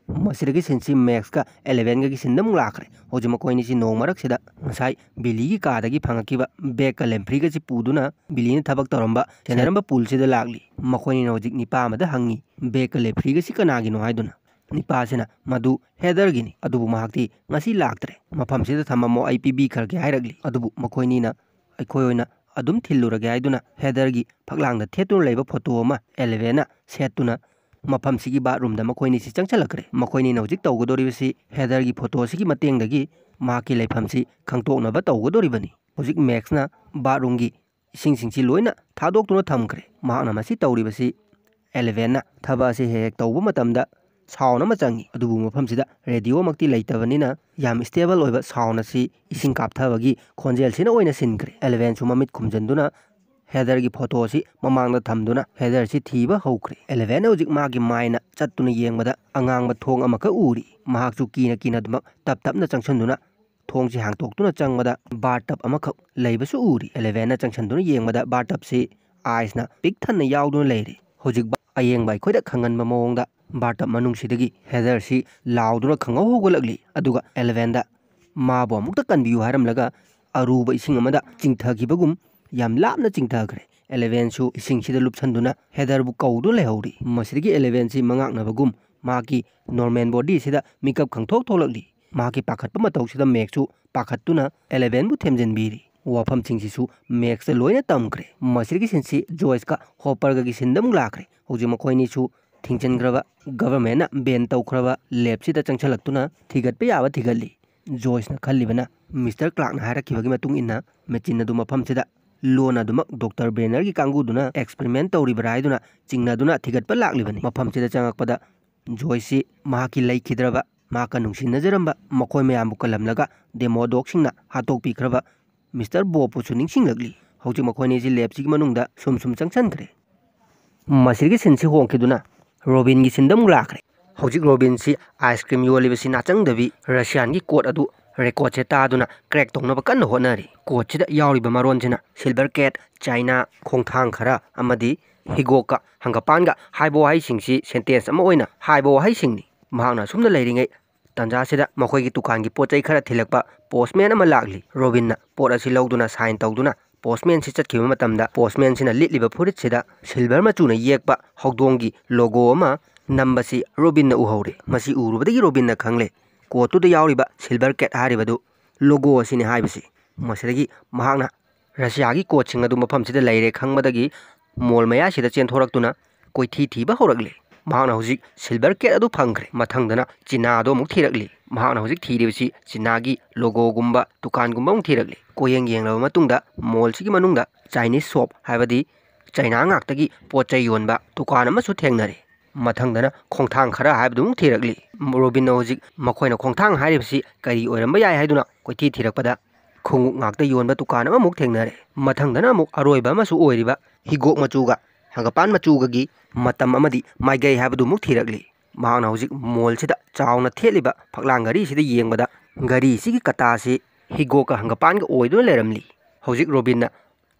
ꯃꯁꯤꯗꯒꯤ ꯁꯤꯟꯁꯤ ꯃꯦꯛꯁꯀ ꯑꯦꯂꯦꯚꯦꯟꯒꯒꯤ ꯁꯤꯟꯗ ꯑꯃꯨꯛ ꯂꯥꯛꯈ꯭ꯔꯦ꯫ ꯍꯧꯖꯤꯛ ꯃꯈꯣꯏꯅꯤꯁꯤ ꯅꯣꯡ ꯃꯔꯛꯁꯤꯗ ꯉꯁꯥꯏ ꯕꯤꯂꯤꯒꯤ ꯀꯥꯗꯒꯤ ꯐꯪꯉꯛꯈꯤꯕ ꯕꯦꯒꯀ ꯂꯦꯝꯐ꯭ꯔꯤꯒꯁꯤ ꯄꯨꯗꯨꯅ ꯕꯤꯂꯤꯅ ꯊꯕꯛ ꯇꯧꯔꯝꯕ, ꯁꯦꯟꯅꯔꯝꯕ ꯄꯨꯜꯁꯤꯗ ꯂꯥꯛꯂꯤ꯫ ꯃꯈꯣꯏꯅꯤꯅ ꯍꯧꯖꯤꯛ ꯅꯤꯄꯥ ꯑꯃꯗ ꯍꯪꯉꯤ, "ꯕꯦꯒꯀ ꯂꯦꯝꯐ꯭ꯔꯤꯒꯁꯤ ꯀꯅꯥꯒꯤꯅꯣ?" ꯍꯥꯏꯗꯨꯅ꯫ ꯅꯤꯄꯥꯁꯤꯅ, "ꯃꯗꯨ ꯍꯦꯗꯔꯒꯤꯅꯤ, ꯑꯗꯨꯕꯨ ꯃꯍꯥꯛꯇꯤ ꯉꯁꯤ ꯂꯥꯛꯇ꯭ꯔꯦ꯫ ꯃꯐꯝꯁꯤꯗ ꯊꯝꯃꯝꯃꯣ, ꯑꯩ ꯄꯤꯕꯤꯈ꯭ꯔꯒꯦ" ꯍꯥꯏꯔꯛꯂꯤ꯫ ꯑꯗꯨꯕꯨ ꯃꯈꯣꯏꯅꯤꯅ, "ꯑꯩꯈꯣꯏ ꯑꯣꯏꯅ ꯑꯗꯨꯝ ꯊꯤꯜꯂꯨꯔꯒꯦ" ꯍꯥꯏꯗꯨꯅ ꯍꯦꯗꯔꯒꯤ ꯐꯛꯂꯥꯡꯗ ꯊꯦꯠꯇꯨꯅ ꯂꯩꯕ ꯐꯣꯇꯣ ꯑꯃ ꯑꯦꯂꯦꯚꯦꯟꯅ ꯁꯦꯠꯇꯨꯅ ꯃꯐꯝꯁꯤꯒꯤ ꯕꯥꯠꯔꯨꯝꯗ ꯃꯈꯣꯏꯅꯤꯁꯤ ꯆꯪꯁꯤꯜꯂꯛꯈ꯭ꯔꯦ꯫ ꯃꯈꯣꯏꯅꯤꯅ ꯍꯧꯖꯤꯛ ꯇꯧꯒꯗꯧꯔꯤꯕꯁꯤ ꯍꯦꯗꯔꯒꯤ ꯐꯣꯇꯣꯁꯤꯒꯤ ꯃꯇꯦꯡꯗꯒꯤ ꯃꯍꯥꯛꯀꯤ ꯂꯩꯐꯝꯁꯤ ꯈꯪꯗꯣꯛꯅꯕ ꯇꯧꯒꯗꯧꯔꯤꯕꯅꯤ꯫ ꯍꯧꯖꯤꯛ ꯃꯦꯛꯁꯅ ꯕꯥꯠꯔꯨꯝꯒꯤ ꯏꯁꯤꯡꯁꯤꯡꯁꯤ ꯂꯣꯏꯅ ꯊꯥꯗꯣꯛꯇꯨꯅ ꯊꯝꯈ꯭ꯔꯦ꯫ ꯃꯍꯥꯛꯅ ꯃꯁꯤ ꯇꯧꯔꯤꯕꯁꯤ ꯑꯦꯂꯦꯚꯦꯟꯅ ꯊꯕꯛ ꯑꯁꯤ ꯍꯦꯛ ꯍꯦꯛ ꯇꯧꯕ ꯃꯇꯝꯗ ꯁꯥꯎꯟ ꯑꯃ ꯆꯪꯏ, ꯑꯗꯨꯕꯨ ꯃꯐꯝꯁꯤꯗ ꯔꯦꯗꯤꯑꯣꯃꯛꯇꯤ ꯂꯩꯇꯕꯅꯤꯅ ꯌꯥꯝ ꯁ꯭ꯇꯦꯕꯜ ꯑꯣꯏꯕ ꯁꯥꯎꯟ ꯑꯁꯤ ꯏꯁꯤꯡ ꯀꯥꯞꯊꯕꯒꯤ ꯈꯣꯟꯖꯦꯜꯁꯤꯅ ꯑꯣꯏꯅ ꯁꯤꯟꯈ꯭ꯔꯦ꯫ ꯑꯦꯂꯦꯚꯦꯟꯁꯨ ꯃꯃꯤꯠ ꯈꯨꯝꯖꯤꯟꯗꯨꯅ ꯍꯦꯗꯔꯒꯤ ꯐꯣꯇꯣ ꯑꯁꯤ ꯃꯃꯥꯡꯗ ꯊꯝꯗꯨꯅ ꯍꯦꯗꯔꯁꯤ ꯊꯤꯕ ꯍꯧꯈ꯭ꯔꯦ꯫ ꯑꯦꯂꯦꯚꯦꯟꯅ ꯍꯧꯖꯤꯛ ꯃꯥꯒꯤ ꯃꯥꯏꯅ ꯆꯠꯇꯨꯅ ꯌꯦꯡꯕꯗ ꯑꯉꯥꯡꯕ ꯊꯣꯡ ꯑꯃꯈꯛ ꯎꯔꯤ꯫ ꯃꯍꯥꯛꯁꯨ ꯀꯤꯅ ꯀꯤꯅ ꯑꯗꯨꯃꯛ ꯇꯞ ꯇꯞꯅ ꯆꯪꯁꯤꯟꯗꯨꯅ ꯊꯣꯡꯁꯤ ꯍꯥꯡꯇꯣꯛꯇꯨꯅ ꯆꯪꯕꯗ ꯕꯥꯔ ꯇꯞ ꯑꯃꯈꯛ ꯂꯩꯕꯁꯨ ꯎꯔꯤ꯫ ꯑꯦꯂꯦꯚꯦꯟꯅ ꯆꯪꯁꯤꯟꯗꯨꯅ ꯌꯦꯡꯕꯗ ꯕꯥꯔ ꯇꯞꯁꯤ ꯑꯥꯏꯁꯅ ꯄꯤꯛ ꯊꯟꯅ ꯌꯥꯎꯗꯨꯅ ꯂꯩꯔꯤ꯫ ꯍꯧꯖꯤꯛ ꯑꯌꯦꯡꯕ ꯑꯩꯈꯣꯏꯗ ꯈꯪꯍꯟꯕ ꯃꯑꯣꯡꯗ ꯕꯥꯔ ꯇꯞ ꯃꯅꯨꯡꯁꯤꯗꯒꯤ ꯍꯦꯗꯔꯁꯤ ꯂꯥꯎꯗꯨꯅ ꯈꯪꯍꯧ ꯍꯧꯒꯠꯂꯛꯂꯤ꯫ ꯑꯗꯨꯒ ꯑꯦꯂꯦꯚꯦꯟꯗ ꯃꯥꯕꯨ ꯑꯃꯨꯛꯇ ꯀꯟꯕꯤꯌꯨ ꯍꯥꯏꯔꯝꯂꯒ ꯑꯔꯨꯕ ꯏꯁꯤꯡ ꯑꯃꯗ ꯆꯤꯡꯊꯈꯤꯕꯒꯨꯝ ꯌꯥꯝ ꯂꯥꯞꯅ ꯆꯤꯡꯊꯈ꯭ꯔꯦ꯫ ꯑꯦꯂꯦꯚꯦꯟꯁꯨ ꯏꯁꯤꯡꯁꯤꯗ ꯂꯨꯞꯁꯟꯗꯨꯅ ꯍꯦꯗꯔꯕꯨ ꯀꯧꯗꯨꯅ ꯂꯩꯍꯧꯔꯤ꯫ ꯃꯁꯤꯗꯒꯤ ꯑꯦꯂꯦꯚꯦꯟꯁꯤ ꯃꯉꯥꯛꯅꯕꯒꯨꯝ ꯃꯍꯥꯛꯀꯤ ꯅꯣꯔꯃꯦꯜ ꯕꯣꯗꯤꯁꯤꯗ ꯃꯤꯀꯞ ꯈꯪꯊꯣꯛ ꯊꯣꯛꯂꯛꯂꯤ꯫ ꯃꯍꯥꯛꯀꯤ ꯄꯥꯈꯠꯄ ꯃꯇꯧꯁꯤꯗ ꯃꯦꯛꯁꯁꯨ ꯄꯥꯈꯠꯇꯨꯅ ꯑꯦꯂꯦꯚꯦꯟꯕꯨ ꯊꯦꯝꯖꯤꯟꯕꯤꯔꯤ꯫ ꯋꯥꯐꯝꯁꯤꯡꯁꯤꯁꯨ ꯃꯦꯛꯁꯇ ꯂꯣꯏꯅ ꯇꯝꯈ꯭ꯔꯦ꯫ ꯃꯁꯤꯗꯒꯤ ꯁꯤꯟꯁꯤ ꯖꯣꯏꯁꯀ ꯍꯣꯄꯔꯒꯒꯤ ꯁꯤꯟꯗ ꯑꯃꯨꯛ ꯂꯥꯛꯈ꯭ꯔꯦ꯫ ꯍꯧꯖꯤꯛ ꯃꯈꯣꯏꯅꯤꯁꯨ ꯊꯤꯡꯖꯤꯟꯈ꯭ꯔꯕ, ꯒꯚꯔꯟꯃꯦꯟꯠꯅ ꯕꯦꯟ ꯇꯧꯈ꯭ꯔꯕ ꯂꯦꯕꯁꯤꯗ ꯆꯪꯁꯤꯜꯂꯛꯇꯨꯅ ꯊꯤꯒꯠꯄ ꯌꯥꯕ ꯊꯤꯒꯠꯂꯤ꯫ ꯖꯣꯏꯁꯅ ꯈꯜꯂꯤꯕꯅ ꯃꯤꯁꯇꯔ ꯀ꯭ꯂꯥꯔꯛꯅ ꯍꯥꯏꯔꯛꯈꯤꯕꯒꯤ ꯃꯇꯨꯡ ꯏꯟꯅ ꯃꯦꯆꯤꯟ ꯑꯗꯨ ꯃꯐꯝꯁꯤꯗ ꯂꯣꯟ ꯑꯗꯨꯃꯛ ꯗꯣꯛꯇꯔ ꯕ꯭ꯔꯦꯅꯔꯒꯤ ꯀꯥꯡꯕꯨꯗꯨꯅ ꯑꯦꯛꯁꯄꯦꯔꯤꯃꯦꯟꯠ ꯇꯧꯔꯤꯕ꯭ꯔꯥ ꯍꯥꯏꯗꯨꯅ ꯆꯤꯡꯅꯗꯨꯅ ꯊꯤꯒꯠꯄ ꯂꯥꯛꯂꯤꯕꯅꯤ꯫ ꯃꯐꯝꯁꯤꯗ ꯆꯪꯉꯛꯄꯗ ꯖꯣꯏꯁꯁꯤ ꯃꯍꯥꯛꯀꯤ ꯂꯩꯈꯤꯗ꯭ꯔꯕ, ꯃꯍꯥꯛꯀ ꯅꯨꯡꯁꯤꯅꯖꯔꯝꯕ ꯃꯈꯣꯏ ꯃꯌꯥꯝꯕꯨ ꯀꯜꯂꯝꯂꯒ ꯗꯦꯃꯣ ꯗꯣꯒꯁꯤꯡꯅ ꯍꯥꯠꯇꯣꯛꯄꯤꯈ꯭ꯔꯕ ꯃꯤꯁꯇꯔ ꯕꯣꯕꯄꯨꯁꯨ ꯅꯤꯡꯁꯤꯡꯂꯛꯂꯤ꯫ ꯍꯧꯖꯤꯛ ꯃꯈꯣꯏꯅꯤꯁꯤ ꯂꯦꯕꯁꯤꯒꯤ ꯃꯅꯨꯡꯗ ꯁꯨꯝ ꯁꯨꯝ ꯆꯪꯁꯤꯟꯈ꯭ꯔꯦ꯫ ꯃꯁꯤꯗꯒꯤ ꯁꯤꯟꯁꯤ ꯍꯣꯡꯈꯤꯗꯨꯅ ꯔꯣꯕꯤꯟꯒꯤ ꯁꯤꯟꯗ ꯑꯃꯨꯛ ꯂꯥꯛꯈ꯭ꯔꯦ꯫ ꯍꯧꯖꯤꯛ ꯔꯣꯕꯤꯟꯁꯤ ꯑꯥꯏꯁ ꯀ꯭ꯔꯤꯝ ꯌꯣꯜꯂꯤꯕꯁꯤ ꯅꯥꯆꯪꯗꯕꯤ ꯔꯁꯤꯌꯥꯟꯒꯤ ꯀꯣꯠ ꯑꯗꯨ ꯔꯦꯀꯣꯔꯠꯁꯦ ꯇꯥꯗꯨꯅ ꯀ꯭ꯔꯦꯛ ꯇꯧꯅꯕ ꯀꯟꯅ ꯍꯣꯠꯅꯔꯤ꯫ ꯀꯣꯗꯁꯤꯗ ꯌꯥꯎꯔꯤꯕ ꯃꯔꯣꯟꯁꯤꯅ ꯁꯤꯜꯚꯔ ꯀꯦꯠ, ꯆꯥꯏꯅꯥ, ꯈꯣꯡꯊꯥꯡ ꯈꯔ ꯑꯃꯗꯤ ꯍꯤꯒꯣꯛꯀ ꯍꯪꯒꯄꯥꯟꯒ ꯍꯥꯏꯕ ꯋꯥꯍꯩꯁꯤꯡꯁꯤ ꯁꯦꯟꯇꯦꯟꯁ ꯑꯃ ꯑꯣꯏꯅ ꯍꯥꯏꯕ ꯋꯥꯍꯩꯁꯤꯡꯅꯤ꯫ ꯃꯍꯥꯛꯅ ꯑꯁꯨꯝꯅ ꯂꯩꯔꯤꯉꯩ ꯇꯥꯟꯖꯥꯁꯤꯗ ꯃꯈꯣꯏꯒꯤ ꯗꯨꯀꯥꯟꯒꯤ ꯄꯣꯠ ꯆꯩ ꯈꯔ ꯊꯤꯜꯂꯛꯄ ꯄꯣꯁꯃꯦꯟ ꯑꯃ ꯂꯥꯛꯂꯤ꯫ ꯔꯣꯕꯤꯟꯅ ꯄꯣꯠ ꯑꯁꯤ ꯂꯧꯗꯨꯅ ꯁꯥꯏꯟ ꯇꯧꯗꯨꯅ ꯄꯣꯁꯃꯦꯟꯁꯤ ꯆꯠꯈꯤꯕ ꯃꯇꯝꯗ ꯄꯣꯁꯃꯦꯟꯁꯤꯅ ꯂꯤꯠꯂꯤꯕ ꯐꯨꯔꯤꯠꯁꯤꯗ ꯁꯤꯜꯚꯔ ꯃꯆꯨꯅ ꯌꯦꯛꯄ ꯍꯧꯗꯣꯡꯒꯤ ꯂꯣꯒꯣ ꯑꯃ ꯅꯝꯕꯁꯤ ꯔꯣꯕꯤꯟꯅ ꯎꯍꯧꯔꯦ꯫ ꯃꯁꯤ ꯎꯔꯨꯕꯗꯒꯤ ꯔꯣꯕꯤꯟꯅ ꯈꯪꯂꯦ, ꯀꯣꯠꯇꯨꯗ ꯌꯥꯎꯔꯤꯕ ꯁꯤꯜꯚꯔ ꯀꯦꯠ ꯍꯥꯏꯔꯤꯕꯗꯨ ꯂꯣꯒꯣ ꯑꯁꯤꯅꯤ ꯍꯥꯏꯕꯁꯤ꯫ ꯃꯁꯤꯗꯒꯤ ꯃꯍꯥꯛꯅ ꯔꯁꯤꯌꯥꯒꯤ ꯀꯣꯠꯁꯤꯡ ꯑꯗꯨ ꯃꯐꯝꯁꯤꯗ ꯂꯩꯔꯦ ꯈꯪꯕꯗꯒꯤ ꯃꯣꯜ ꯃꯌꯥꯁꯤꯗ ꯆꯦꯟꯊꯣꯔꯛꯇꯨꯅ ꯀꯣꯏꯊꯤ ꯊꯤꯕ ꯍꯧꯔꯛꯂꯦ꯫ ꯃꯍꯥꯛꯅ ꯍꯧꯖꯤꯛ ꯁꯤꯜꯚꯔ ꯀꯦꯠ ꯑꯗꯨ ꯐꯪꯈ꯭ꯔꯦ꯫ ꯃꯊꯪꯗꯅ ꯆꯤꯅꯥꯗꯣ ꯑꯃꯨꯛ ꯊꯤꯔꯛꯂꯤ꯫ ꯃꯍꯥꯛꯅ ꯍꯧꯖꯤꯛ ꯊꯤꯔꯤꯕꯁꯤ ꯆꯤꯅꯥꯒꯤ ꯂꯣꯒꯣꯒꯨꯝꯕ ꯗꯨꯀꯥꯟꯒꯨꯝꯕ ꯑꯃꯨꯛ ꯊꯤꯔꯛꯂꯤ꯫ ꯀꯣꯌꯦꯡ ꯌꯦꯡꯂꯕ ꯃꯇꯨꯡꯗ ꯃꯣꯜꯁꯤꯒꯤ ꯃꯅꯨꯡꯗ ꯆꯥꯏꯅꯤꯁ ꯁꯣꯞ, ꯍꯥꯏꯕꯗꯤ ꯆꯩꯅꯥ ꯉꯥꯛꯇꯒꯤ ꯄꯣꯠ ꯆꯩ ꯌꯣꯟꯕ ꯗꯨꯀꯥꯟ ꯑꯃꯁꯨ ꯊꯦꯡꯅꯔꯦ꯫ ꯃꯊꯪꯗꯅ ꯈꯣꯡꯊꯥꯡ ꯈꯔ ꯍꯥꯏꯕꯗꯨ ꯑꯃꯨꯛ ꯊꯤꯔꯛꯂꯤ꯫ ꯔꯣꯕꯤꯟꯅ ꯍꯧꯖꯤꯛ ꯃꯈꯣꯏꯅ ꯈꯣꯡꯊꯥꯡ ꯍꯥꯏꯔꯤꯕꯁꯤ ꯀꯔꯤ ꯑꯣꯏꯔꯝꯕ ꯌꯥꯏ ꯍꯥꯏꯗꯨꯅ ꯀꯣꯏꯊꯤ ꯊꯤꯔꯛꯄꯗ ꯈꯣꯡꯎꯞ ꯉꯥꯛꯇ ꯌꯣꯟꯕ ꯗꯨꯀꯥꯟ ꯑꯃꯃꯨꯛ ꯊꯦꯡꯅꯔꯦ꯫ ꯃꯊꯪꯗꯅ ꯑꯃꯨꯛ ꯑꯔꯣꯏꯕ ꯑꯃꯁꯨ ꯑꯣꯏꯔꯤꯕ ꯍꯤꯒꯣꯛ ꯃꯆꯨꯒ ꯍꯪꯒꯄꯥꯟ ꯃꯆꯨꯒꯒꯤ ꯃꯇꯝ ꯑꯃꯗꯤ ꯃꯥꯏꯀꯩ ꯍꯥꯏꯕꯗꯨꯃꯨꯛ ꯊꯤꯔꯛꯂꯤ꯫ ꯃꯍꯥꯛꯅ ꯍꯧꯖꯤꯛ ꯃꯣꯜꯁꯤꯗ ꯆꯥꯎꯅ ꯊꯦꯠꯂꯤꯕ ꯐꯛꯂꯥꯡ ꯘꯔꯤꯁꯤꯗ ꯌꯦꯡꯕꯗ ꯘꯔꯤꯁꯤꯒꯤ ꯀꯇꯥꯁꯤ ꯍꯤꯒꯣꯛꯀ ꯍꯪꯒꯄꯥꯟꯒ ꯑꯣꯏꯗꯨꯅ ꯂꯩꯔꯝꯂꯤ꯫ ꯍꯧꯖꯤꯛ ꯔꯣꯕꯤꯟꯅ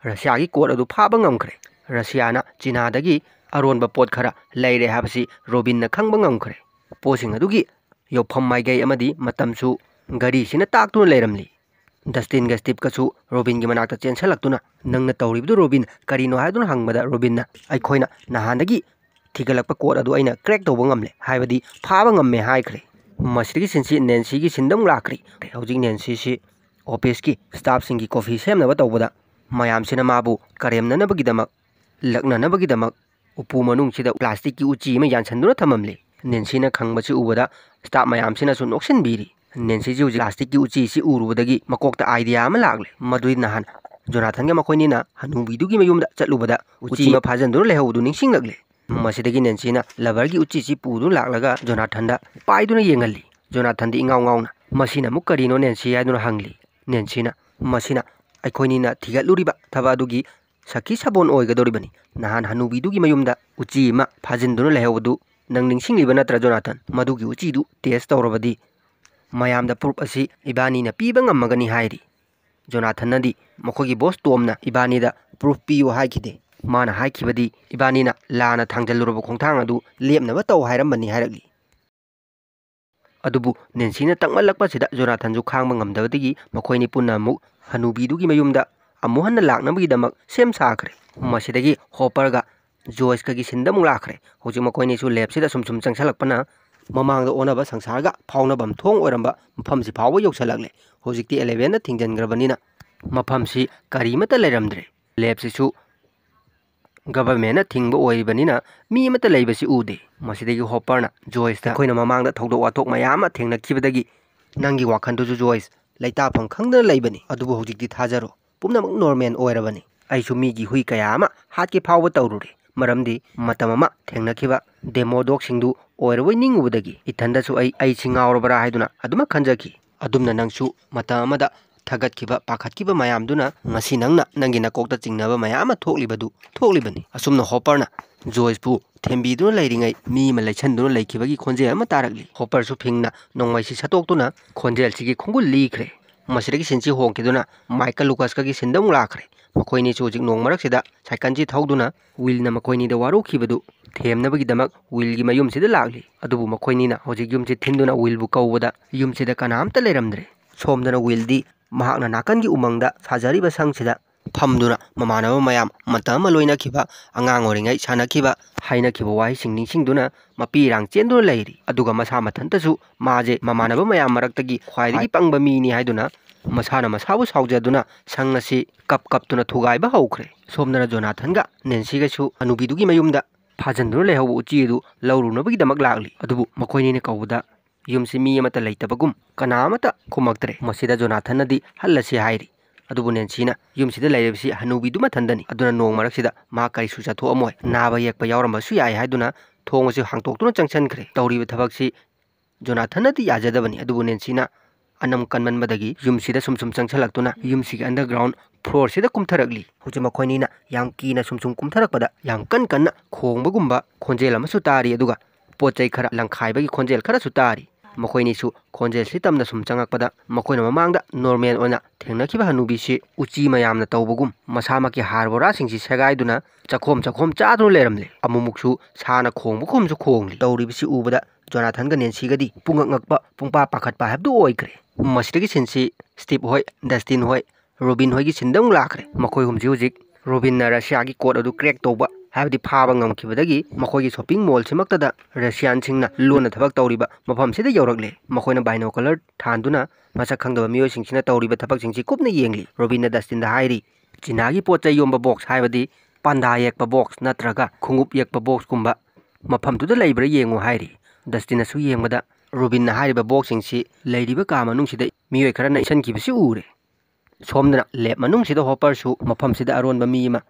ꯔꯁꯤꯌꯥꯒꯤ ꯀꯣꯠ ꯑꯗꯨ ꯐꯥꯕ ꯉꯝꯈ꯭ꯔꯦ꯫ ꯔꯁꯤꯌꯥꯅ ꯆꯤꯅꯥꯗꯒꯤ ꯑꯔꯣꯟꯕ ꯄꯣꯠ ꯈꯔ ꯂꯩꯔꯦ ꯍꯥꯏꯕꯁꯤ ꯔꯣꯕꯤꯟꯅ ꯈꯪꯕ ꯉꯝꯈ꯭ꯔꯦ꯫ ꯄꯣꯠꯁꯤꯡ ꯑꯗꯨꯒꯤ ꯌꯧꯐꯝ ꯃꯥꯏꯀꯩ ꯑꯃꯗꯤ ꯃꯇꯝꯁꯨ ꯘꯔꯤꯁꯤꯅ ꯇꯥꯛꯇꯨꯅ ꯂꯩꯔꯝꯂꯤ꯫ ꯗꯁꯇꯤꯟꯒ ꯁ꯭ꯇꯤꯞꯀꯁꯨ ꯔꯣꯕꯤꯟꯒꯤ ꯃꯅꯥꯛꯇ ꯆꯦꯟꯁꯤꯜꯂꯛꯇꯨꯅ, "ꯅꯪꯅ ꯇꯧꯔꯤꯕꯗꯨ ꯔꯣꯕꯤꯟ ꯀꯔꯤꯅꯣ?" ꯍꯥꯏꯗꯨꯅ ꯍꯪꯕꯗ ꯔꯣꯕꯤꯟꯅ, "ꯑꯩꯈꯣꯏꯅ ꯅꯍꯥꯟꯗꯒꯤ ꯊꯤꯒꯠꯂꯛꯄ ꯀꯣꯠ ꯑꯗꯨ ꯑꯩꯅ ꯀ꯭ꯔꯦꯛ ꯇꯧꯕ ꯉꯝꯂꯦ, ꯍꯥꯏꯕꯗꯤ ꯐꯥꯕ ꯉꯝꯃꯦ" ꯍꯥꯏꯈ꯭ꯔꯦ꯫ ꯃꯁꯤꯗꯒꯤ ꯁꯤꯟꯁꯤ ꯅꯦꯟꯁꯤꯒꯤ ꯁꯤꯟꯗ ꯑꯃꯨꯛ ꯂꯥꯛꯈ꯭ꯔꯦ꯫ ꯍꯧꯖꯤꯛ ꯅꯦꯟꯁꯤꯁꯤ ꯑꯣꯐꯤꯁꯀꯤ ꯁ꯭ꯇꯥꯐꯁꯤꯡꯒꯤ ꯀꯣꯐꯤ ꯁꯦꯝꯅꯕ ꯇꯧꯕꯗ ꯃꯌꯥꯝꯁꯤꯅ ꯃꯥꯕꯨ ꯀꯔꯦꯝꯅꯅꯕꯒꯤꯗꯃꯛ, ꯂꯛꯅꯅꯕꯒꯤꯗꯃꯛ ꯎꯄꯨ ꯃꯅꯨꯡꯁꯤꯗ ꯄ꯭ꯂꯥꯁꯇꯤꯛꯀꯤ ꯎꯆꯤ ꯑꯃ ꯌꯥꯟꯁꯤꯟꯗꯨꯅ ꯊꯝꯃꯝꯂꯤ꯫ ꯅꯦꯟꯁꯤꯅ ꯈꯪꯕꯁꯤ ꯎꯕꯗ ꯁ꯭ꯇꯥꯐ ꯃꯌꯥꯝꯁꯤꯅꯁꯨ ꯅꯣꯛꯁꯤꯟꯕꯤꯔꯤ꯫ ꯅꯦꯟꯁꯤꯁꯤ ꯍꯧꯖꯤꯛ ꯄ꯭ꯂꯥꯁꯇꯤꯛꯀꯤ ꯎꯆꯤꯁꯤ ꯎꯔꯨꯕꯗꯒꯤ ꯃꯀꯣꯛꯇ ꯑꯥꯏꯗꯤꯌꯥ ꯑꯃ ꯂꯥꯛꯂꯦ꯫ ꯃꯗꯨꯗꯤ ꯅꯍꯥꯟ ꯖꯣꯅꯥꯊꯟꯒ ꯃꯈꯣꯏꯅꯤꯅ ꯍꯅꯨꯕꯤꯗꯨꯒꯤ ꯃꯌꯨꯝꯗ ꯆꯠꯂꯨꯕꯗ ꯎꯆꯤ ꯑꯃ ꯐꯥꯖꯤꯟꯗꯨꯅ ꯂꯩꯍꯧꯕꯗꯨ ꯅꯤꯡꯁꯤꯡꯂꯛꯂꯦ꯫ ꯃꯁꯤꯗꯒꯤ ꯅꯦꯟꯁꯤꯅ ꯂꯕꯔꯒꯤ ꯎꯆꯤꯁꯤ ꯄꯨꯗꯨꯅ ꯂꯥꯛꯂꯒ ꯖꯣꯅꯥꯊꯟꯗ ꯄꯥꯏꯗꯨꯅ ꯌꯦꯡꯍꯜꯂꯤ꯫ ꯖꯣꯅꯥꯊꯟꯗꯤ ꯏꯉꯥꯎ ꯉꯥꯎꯅ, "ꯃꯁꯤꯅ ꯑꯃꯨꯛ ꯀꯔꯤꯅꯣ ꯅꯦꯟꯁꯤ?" ꯍꯥꯏꯗꯨꯅ ꯍꯪꯂꯤ꯫ ꯅꯦꯟꯁꯤꯅ, "ꯃꯁꯤꯅ ꯑꯩꯈꯣꯏꯅꯤꯅ ꯊꯤꯒꯠꯂꯨꯔꯤꯕ ꯊꯕꯛ ꯑꯗꯨꯒꯤ ꯁꯈꯤ ꯁꯥꯕꯣꯟ ꯑꯣꯏꯒꯗꯧꯔꯤꯕꯅꯤ꯫ ꯅꯍꯥꯟ ꯍꯅꯨꯕꯤꯗꯨꯒꯤ ꯃꯌꯨꯝꯗ ꯎꯆꯤ ꯑꯃ ꯐꯥꯖꯤꯟꯗꯨꯅ ꯂꯩꯍꯧꯕꯗꯨ ꯅꯪ ꯅꯤꯡꯁꯤꯡꯂꯤꯕ ꯅꯠꯇ꯭ꯔꯥ, ꯖꯣꯅꯥꯊꯟ? ꯃꯗꯨꯒꯤ ꯎꯆꯤꯗꯨ ꯇꯦꯁ ꯇꯧꯔꯕꯗꯤ ꯃꯌꯥꯝꯗ ꯄ꯭ꯔꯨꯐ ꯑꯁꯤ ꯏꯕꯥꯅꯤꯅ ꯄꯤꯕ ꯉꯝꯃꯒꯅꯤ ꯍꯥꯏꯔꯤ꯫ ꯖꯣꯅꯥꯊꯟꯅꯗꯤ ꯃꯈꯣꯏꯒꯤ ꯕꯣꯁ ꯇꯣꯝꯅ ꯏꯕꯥꯅꯤꯗ ꯄ꯭ꯔꯨꯐ ꯄꯤꯌꯨ ꯍꯥꯏꯈꯤꯗꯦ꯫ ꯃꯥꯅ ꯍꯥꯏꯈꯤꯕꯗꯤ ꯏꯕꯥꯅꯤꯅ ꯂꯥꯟꯅ ꯊꯥꯡꯖꯜꯂꯨꯔꯕ ꯈꯣꯡꯊꯥꯡ ꯑꯗꯨ ꯂꯦꯞꯅꯕ ꯇꯧ ꯍꯥꯏꯔꯝꯕꯅꯤ ꯍꯥꯏꯔꯛꯂꯤ꯫ ꯑꯗꯨꯕꯨ ꯅꯦꯟꯁꯤꯅ ꯇꯛꯃꯜꯂꯛꯄꯁꯤꯗ ꯖꯣꯅꯥꯊꯟꯁꯨ ꯈꯥꯡꯕ ꯉꯝꯗꯕꯗꯒꯤ ꯃꯈꯣꯏꯅꯤ ꯄꯨꯟꯅ ꯑꯃꯨꯛ ꯍꯅꯨꯕꯤꯗꯨꯒꯤ ꯃꯌꯨꯝꯗ ꯑꯃꯨꯛ ꯍꯟꯅ ꯂꯥꯛꯅꯕꯒꯤꯗꯃꯛ ꯁꯦꯝ ꯁꯥꯈ꯭ꯔꯦ꯫ ꯃꯁꯤꯗꯒꯤ ꯍꯣꯄꯔꯒ ꯖꯣꯏꯁꯀꯒꯤ ꯁꯤꯟꯗ ꯑꯃꯨꯛ ꯂꯥꯛꯈ꯭ꯔꯦ꯫ ꯍꯧꯖꯤꯛ ꯃꯈꯣꯏꯅꯤꯁꯨ ꯂꯦꯞꯁꯤꯗ ꯁꯨꯝ ꯁꯨꯝ ꯆꯪꯁꯜꯂꯛꯄꯅ ꯃꯃꯥꯡꯗ ꯑꯣꯟꯅꯕ ꯁꯪꯁꯥꯔꯒ ꯐꯥꯎꯅꯐꯝ ꯊꯣꯡ ꯑꯣꯏꯔꯝꯕ ꯃꯐꯝꯁꯤ ꯐꯥꯎꯕ ꯌꯧꯁꯜꯂꯛꯂꯦ꯫ ꯍꯧꯖꯤꯛꯇꯤ ꯑꯦꯂꯦꯚꯦꯟꯅ ꯊꯤꯡꯖꯤꯟꯈ꯭ꯔꯕꯅꯤꯅ ꯃꯐꯝꯁꯤ ꯀꯔꯤꯃꯠꯇ ꯂꯩꯔꯝꯗ꯭ꯔꯦ꯫ ꯂꯦꯞꯁꯤꯁꯨ ꯒꯚꯔꯟꯃꯦꯟꯅ ꯊꯤꯡꯕ ꯑꯣꯏꯔꯤꯕꯅꯤꯅ ꯃꯤ ꯑꯃꯠꯇ ꯂꯩꯕꯁꯤ ꯎꯗꯦ꯫ ꯃꯁꯤꯗꯒꯤ ꯍꯣꯄꯔꯅ ꯖꯣꯏꯁꯇ, "ꯑꯩꯈꯣꯏꯅ ꯃꯃꯥꯡꯗ ꯊꯧꯗꯣꯛ ꯋꯥꯊꯣꯛ ꯃꯌꯥꯝ ꯑꯃ ꯊꯦꯡꯅꯈꯤꯕꯗꯒꯤ ꯅꯪꯒꯤ ꯋꯥꯈꯜꯗꯨꯁꯨ ꯖꯣꯏꯁ ꯂꯩꯇꯥꯐꯝ ꯈꯪꯗꯅ ꯂꯩꯕꯅꯤ, ꯑꯗꯨꯕꯨ ꯍꯧꯖꯤꯛꯇꯤ ꯊꯥꯖꯔꯣ, ꯄꯨꯝꯅꯃꯛ ꯅꯣꯔꯃꯦꯜ ꯑꯣꯏꯔꯕꯅꯤ꯫ ꯑꯩꯁꯨ ꯃꯤꯒꯤ ꯍꯨꯏ ꯀꯌꯥ ꯑꯃ ꯍꯥꯠꯀꯦ ꯐꯥꯎꯕ ꯇꯧꯔꯨꯔꯦ, ꯃꯔꯝꯗꯤ ꯃꯇꯝ ꯑꯃ ꯊꯦꯡꯅꯈꯤꯕ ꯗꯦꯃꯣ ꯗꯣꯒꯁꯤꯡꯗꯨ ꯑꯣꯏꯔꯕꯣꯏ ꯅꯤꯡꯉꯨꯕꯗꯒꯤ ꯏꯊꯟꯗꯁꯨ ꯑꯩ ꯑꯩꯁꯤ ꯉꯥꯎꯔꯕ꯭ꯔꯥ ꯍꯥꯏꯗꯨꯅ ꯑꯗꯨꯃꯛ ꯈꯟꯖꯈꯤ꯫ ꯑꯗꯨꯝꯅ ꯅꯪꯁꯨ ꯃꯇꯝ ꯑꯃꯗ ꯊꯥꯒꯠꯈꯤꯕ, ꯄꯥꯈꯠꯈꯤꯕ ꯃꯌꯥꯝꯗꯨꯅ ꯉꯁꯤ ꯅꯪꯅ ꯅꯪꯒꯤ ꯅꯀꯣꯛꯇ ꯆꯤꯡꯅꯕ ꯃꯌꯥꯝ ꯑꯃ ꯊꯣꯛꯂꯤꯕꯗꯨ ꯊꯣꯛꯂꯤꯕꯅꯤ꯫" ꯑꯁꯨꯝꯅ ꯍꯣꯄꯔꯅ ꯖꯣꯏꯁꯄꯨ ꯊꯦꯝꯕꯤꯗꯨꯅ ꯂꯩꯔꯤꯉꯩ ꯃꯤ ꯑꯃ ꯂꯩꯁꯟꯗꯨꯅ ꯂꯩꯈꯤꯕꯒꯤ ꯈꯣꯟꯖꯦꯜ ꯑꯃ ꯇꯥꯔꯛꯂꯤ꯫ ꯍꯣꯄꯔꯁꯨ ꯐꯤꯡꯅ ꯅꯣꯡꯃꯩꯁꯤ ꯁꯠꯇꯣꯛꯇꯨꯅ ꯈꯣꯟꯖꯦꯜꯁꯤꯒꯤ ꯈꯣꯡꯒꯨꯜ ꯂꯤꯈ꯭ꯔꯦ꯫ ꯃꯁꯤꯗꯒꯤ ꯁꯤꯟꯁꯤ ꯍꯣꯡꯈꯤꯗꯨꯅ ꯃꯥꯏꯀꯜ ꯂꯨꯀꯁꯀꯒꯤ ꯁꯤꯟꯗ ꯑꯃꯨꯛ ꯂꯥꯛꯈ꯭ꯔꯦ꯫ ꯃꯈꯣꯏꯅꯤꯁꯨ ꯍꯧꯖꯤꯛ ꯅꯣꯡ ꯃꯔꯛꯁꯤꯗ ꯁꯥꯏꯀꯜꯁꯤ ꯊꯧꯗꯨꯅ ꯋꯤꯜꯅ ꯃꯈꯣꯏꯅꯤꯗ ꯋꯥꯔꯧꯈꯤꯕꯗꯨ ꯊꯦꯝꯅꯕꯒꯤꯗꯃꯛ ꯋꯤꯜꯒꯤ ꯃꯌꯨꯝꯁꯤꯗ ꯂꯥꯛꯂꯤ꯫ ꯑꯗꯨꯕꯨ ꯃꯈꯣꯏꯅꯤꯅ ꯍꯧꯖꯤꯛ ꯌꯨꯝꯁꯤ ꯊꯤꯟꯗꯨꯅ ꯋꯤꯜꯕꯨ ꯀꯧꯕꯗ ꯌꯨꯝꯁꯤꯗ ꯀꯅꯥꯝꯇ ꯂꯩꯔꯝꯗ꯭ꯔꯦ꯫ ꯁꯣꯝꯗꯅ ꯋꯤꯜꯗꯤ ꯃꯍꯥꯛꯅ ꯅꯥꯀꯟꯒꯤ ꯎꯃꯪꯗ ꯁꯥꯖꯔꯤꯕ ꯁꯪꯁꯤꯗ ꯐꯝꯗꯨꯅ ꯃꯃꯥꯟꯅꯕ ꯃꯌꯥꯝ ꯃꯇꯝ ꯑꯃ ꯂꯣꯏꯅꯈꯤꯕ, ꯑꯉꯥꯡ ꯑꯣꯏꯔꯤꯉꯩ ꯁꯥꯟꯅꯈꯤꯕ, ꯍꯥꯏꯅꯈꯤꯕ ꯋꯥꯍꯩꯁꯤꯡ ꯅꯤꯡꯁꯤꯡꯗꯨꯅ ꯃꯄꯤ ꯏꯔꯥꯡ ꯆꯦꯟꯗꯨꯅ ꯂꯩꯔꯤ꯫ ꯑꯗꯨꯒ ꯃꯁꯥ ꯃꯊꯟꯇꯁꯨ ꯃꯥꯁꯦ ꯃꯃꯥꯟꯅꯕ ꯃꯌꯥꯝ ꯃꯔꯛꯇꯒꯤ ꯈ꯭ꯋꯥꯏꯗꯒꯤ ꯄꯪꯕ ꯃꯤꯅꯤ ꯍꯥꯏꯗꯨꯅ ꯃꯁꯥꯅ ꯃꯁꯥꯕꯨ ꯁꯥꯎꯖꯗꯨꯅ ꯁꯪ ꯑꯁꯤ ꯀꯞ ꯀꯞꯇꯨꯅ ꯊꯨꯒꯥꯏꯕ ꯍꯧꯈ꯭ꯔꯦ꯫ ꯁꯣꯝꯗꯅ ꯖꯣꯅꯥꯊꯟꯒ ꯅꯦꯟꯁꯤꯒꯁꯨ ꯍꯅꯨꯕꯤꯗꯨꯒꯤ ꯃꯌꯨꯝꯗ ꯐꯥꯖꯤꯟꯗꯨꯅ ꯂꯩꯍꯧꯕ ꯎꯆꯤ ꯑꯗꯨ ꯂꯧꯔꯨꯅꯕꯒꯤꯗꯃꯛ ꯂꯥꯛꯂꯤ꯫ ꯑꯗꯨꯕꯨ ꯃꯈꯣꯏꯅꯤꯅ ꯀꯧꯕꯗ ꯌꯨꯝꯁꯤ ꯃꯤ ꯑꯃꯠꯇ ꯂꯩꯇꯕꯒꯨꯝ ꯀꯅꯥ ꯑꯃꯠꯇ ꯈꯨꯝꯃꯛꯇ꯭ꯔꯦ꯫ ꯃꯁꯤꯗ ꯖꯣꯅꯥꯊꯟꯅꯗꯤ ꯍꯜꯂꯁꯤ ꯍꯥꯏꯔꯤ꯫ ꯑꯗꯨꯕꯨ ꯅꯦꯟꯁꯤꯅ ꯌꯨꯝꯁꯤꯗ ꯂꯩꯔꯤꯕꯁꯤ ꯍꯅꯨꯕꯤꯗꯨ ꯃꯊꯟꯗꯅꯤ꯫ ꯑꯗꯨꯅ ꯅꯣꯡ ꯃꯔꯛꯁꯤꯗ ꯃꯍꯥꯛ ꯀꯔꯤꯁꯨ ꯆꯠꯊꯣꯛꯑꯝꯃꯣꯏ, ꯅꯥꯕ ꯌꯦꯛꯄ ꯌꯥꯎꯔꯝꯕꯁꯨ ꯌꯥꯏ ꯍꯥꯏꯗꯨꯅ ꯊꯣꯡ ꯑꯁꯤ ꯍꯥꯡꯇꯣꯛꯇꯨꯅ ꯆꯪꯁꯤꯟꯈ꯭ꯔꯦ꯫ ꯇꯧꯔꯤꯕ ꯊꯕꯛꯁꯤ ꯖꯣꯅꯥꯊꯟꯅꯗꯤ ꯌꯥꯖꯗꯕꯅꯤ꯫ ꯑꯗꯨꯕꯨ ꯅꯦꯟꯁꯤꯅ ꯑꯅꯝ ꯀꯟꯃꯟꯕꯗꯒꯤ ꯌꯨꯝꯁꯤꯗ ꯁꯨꯝ ꯁꯨꯝ ꯆꯪꯁꯤꯜꯂꯛꯇꯨꯅ ꯌꯨꯝꯁꯤꯒꯤ underground floorꯁꯤꯗ ꯀꯨꯝꯊꯔꯛꯂꯤ꯫ ꯍꯧꯖꯤꯛ ꯃꯈꯣꯏꯅꯤꯅ ꯌꯥꯝ ꯀꯤꯅ ꯁꯨꯝ ꯁꯨꯝ ꯀꯨꯝꯊꯔꯛꯄꯗ ꯌꯥꯝ ꯀꯟ ꯀꯟꯅ ꯈꯣꯡꯕꯒꯨꯝꯕ ꯈꯣꯟꯖꯦꯜ ꯑꯃꯁꯨ ꯇꯥꯔꯤ, ꯑꯗꯨꯒ ꯄꯣꯠ ꯆꯩ ꯈꯔ ꯂꯪꯈꯥꯏꯕꯒꯤ ꯈꯣꯟꯖꯦꯜ ꯈꯔꯁꯨ ꯇꯥꯔꯤ꯫ ꯃꯈꯣꯏꯅꯤꯁꯨ ꯈꯣꯟꯖꯦꯜꯁꯤ ꯇꯝꯅ ꯁꯨꯝ ꯆꯪꯉꯛꯄꯗ ꯃꯈꯣꯏꯅ ꯃꯃꯥꯡꯗ ꯅꯣꯔꯃꯦꯜ ꯑꯣꯏꯅ ꯊꯦꯡꯅꯈꯤꯕ ꯍꯅꯨꯕꯤꯁꯤ ꯎꯆꯤ ꯃꯌꯥꯝꯅ ꯇꯧꯕꯒꯨꯝ ꯃꯁꯥꯃꯛꯀꯤ ꯍꯥꯔ ꯕꯣꯔꯥꯁꯤꯡꯁꯤ ꯁꯦꯒꯥꯏꯗꯨꯅ ꯆꯈꯣꯝ ꯆꯈꯣꯝ ꯆꯥꯗꯨꯅ ꯂꯩꯔꯝꯂꯦ꯫ ꯑꯃꯨꯛꯃꯨꯛꯁꯨ ꯁꯥꯅ ꯈꯣꯡꯕꯒꯨꯝꯁꯨ ꯈꯣꯡꯂꯤ꯫ ꯇꯧꯔꯤꯕꯁꯤ ꯎꯕꯗ ꯖꯣꯅꯥꯊꯟꯒ ꯅꯦꯟꯁꯤꯒꯗꯤ ꯄꯨꯡꯉꯛ ꯉꯛꯄ, ꯄꯨꯡꯄꯥ ꯄꯥꯈꯠꯄ ꯍꯥꯏꯕꯗꯨ ꯑꯣꯏꯈ꯭ꯔꯦ꯫ ꯃꯁꯤꯗꯒꯤ ꯁꯤꯟꯁꯤ ꯁ꯭ꯇꯤꯞ ꯍꯣꯏ, ꯗꯁꯇꯤꯟ ꯍꯣꯏ, ꯔꯣꯕꯤꯟ ꯍꯣꯏꯒꯤ ꯁꯤꯟꯗ ꯑꯃꯨꯛ ꯂꯥꯛꯈ꯭ꯔꯦ꯫ ꯃꯈꯣꯏ ꯑꯍꯨꯝꯁꯤ ꯍꯧꯖꯤꯛ ꯔꯣꯕꯤꯟꯅ ꯔꯁꯤꯌꯥꯒꯤ ꯀꯣꯗ ꯑꯗꯨ ꯀ꯭ꯔꯦꯛ ꯇꯧꯕ, ꯍꯥꯏꯕꯗꯤ ꯐꯥꯕ ꯉꯝꯈꯤꯕꯗꯒꯤ ꯃꯈꯣꯏꯒꯤ ꯁꯣꯞꯄꯤꯡ ꯃꯣꯜꯁꯤꯃꯛꯇꯗ ꯔꯁꯤꯌꯥꯟꯁꯤꯡꯅ ꯂꯣꯟꯅ ꯊꯕꯛ ꯇꯧꯔꯤꯕ ꯃꯐꯝꯁꯤꯗ ꯌꯧꯔꯛꯂꯦ꯫ ꯃꯈꯣꯏꯅ ꯕꯥꯏꯅꯣꯀꯨꯂꯔ ꯊꯥꯟꯗꯨꯅ ꯃꯁꯛ ꯈꯪꯗꯕ ꯃꯤꯑꯣꯏꯁꯤꯡꯁꯤꯅ ꯇꯧꯔꯤꯕ ꯊꯕꯛꯁꯤꯡꯁꯤ ꯀꯨꯞꯅ ꯌꯦꯡꯂꯤ꯫ ꯔꯣꯕꯤꯟꯅ ꯗꯁꯇꯤꯟꯗ ꯍꯥꯏꯔꯤ, "ꯆꯤꯅꯥꯒꯤ ꯄꯣꯠ ꯆꯩ ꯌꯣꯟꯕ ꯕꯣꯛꯁ, ꯍꯥꯏꯕꯗꯤ ꯄꯥꯟꯗꯥ ꯌꯦꯛꯄ ꯕꯣꯛꯁ ꯅꯠꯇ꯭ꯔꯒ ꯈꯣꯡꯎꯞ ꯌꯦꯛꯄ ꯕꯣꯛꯁꯀꯨꯝꯕ ꯃꯐꯝꯗꯨꯗ ꯂꯩꯕ꯭ꯔꯥ ꯌꯦꯡꯉꯨ" ꯍꯥꯏꯔꯤ꯫ ꯗꯁꯇꯤꯟꯅꯁꯨ ꯌꯦꯡꯕꯗ ꯔꯣꯕꯤꯟꯅ ꯍꯥꯏꯔꯤꯕ ꯕꯣꯛꯁꯁꯤꯡꯁꯤ ꯂꯩꯔꯤꯕ ꯀꯥ ꯃꯅꯨꯡꯁꯤꯗ ꯃꯤꯑꯣꯏ ꯈꯔꯅ ꯏꯁꯟꯈꯤꯕꯁꯤ ꯎꯔꯦ꯫ ꯁꯣꯝꯗꯅ ꯂꯦꯕ ꯃꯅꯨꯡꯁꯤꯗ ꯍꯣꯄꯔꯁꯨ ꯃꯐꯝꯁꯤꯗ ꯑꯔꯣꯟꯕ ꯃꯤ ꯑꯃ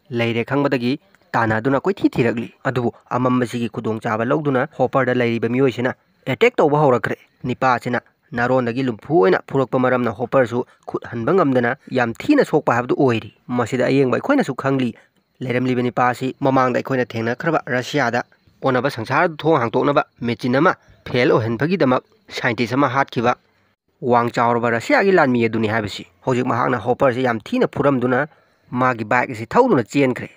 ꯂꯩꯔꯦ ꯈꯪꯕꯗꯒꯤ ꯇꯥꯟꯅꯗꯨꯅ ꯀꯣꯏꯊꯤ ꯊꯤꯔꯛꯂꯤ꯫ ꯑꯗꯨꯕꯨ ꯑꯃꯝꯕꯁꯤꯒꯤ ꯈꯨꯗꯣꯡꯆꯥꯕ ꯂꯧꯗꯨꯅ ꯍꯣꯄꯔꯗ ꯂꯩꯔꯤꯕ ꯃꯤꯑꯣꯏꯁꯤꯅ ꯑꯦꯇꯦꯛ ꯇꯧꯕ ꯍꯧꯔꯛꯈ꯭ꯔꯦ꯫ ꯅꯤꯄꯥ ꯑꯁꯤꯅ ꯅꯥꯔꯣꯟꯗꯒꯤ ꯂꯨꯝꯐꯨ ꯑꯣꯏꯅ ꯐꯨꯔꯛꯄ ꯃꯔꯝꯅ ꯍꯣꯄꯔꯁꯨ ꯈꯨꯠ ꯍꯟꯕ ꯉꯝꯗꯅ ꯌꯥꯝ ꯊꯤꯅ ꯁꯣꯛꯄ ꯍꯥꯏꯕꯗꯨ ꯑꯣꯏꯔꯤ꯫ ꯃꯁꯤꯗ ꯑꯌꯦꯡꯕ ꯑꯩꯈꯣꯏꯅꯁꯨ ꯈꯪꯂꯤ꯫ ꯂꯩꯔꯝꯂꯤꯕ ꯅꯤꯄꯥ ꯑꯁꯤ ꯃꯃꯥꯡꯗ ꯑꯩꯈꯣꯏꯅ ꯊꯦꯡꯅꯈ꯭ꯔꯕ ꯔꯁꯤꯌꯥꯗ ꯑꯣꯟꯅꯕ ꯁꯪꯁꯥꯔꯗ ꯊꯣꯡ ꯍꯥꯡꯗꯣꯛꯅꯕ ꯃꯦꯆꯤꯟ ꯑꯃ ꯐꯦꯜ ꯑꯣꯏꯍꯟꯕꯒꯤꯗꯃꯛ ꯁꯥꯏꯟꯇꯤꯁ ꯑꯃ ꯍꯥꯠꯈꯤꯕ ꯋꯥꯡ ꯆꯥꯎꯔꯕ ꯔꯁꯤꯌꯥꯒꯤ ꯂꯥꯟꯃꯤ ꯑꯗꯨꯅꯤ ꯍꯥꯏꯕꯁꯤ꯫ ꯍꯧꯖꯤꯛ ꯃꯍꯥꯛꯅ ꯍꯣꯄꯔꯁꯤ ꯌꯥꯝ ꯊꯤꯅ ꯐꯨꯔꯝꯗꯨꯅ ꯃꯥꯒꯤ ꯕꯥꯏꯛ ꯑꯁꯤ ꯊꯧꯗꯨꯅ ꯆꯦꯟꯈ꯭ꯔꯦ꯫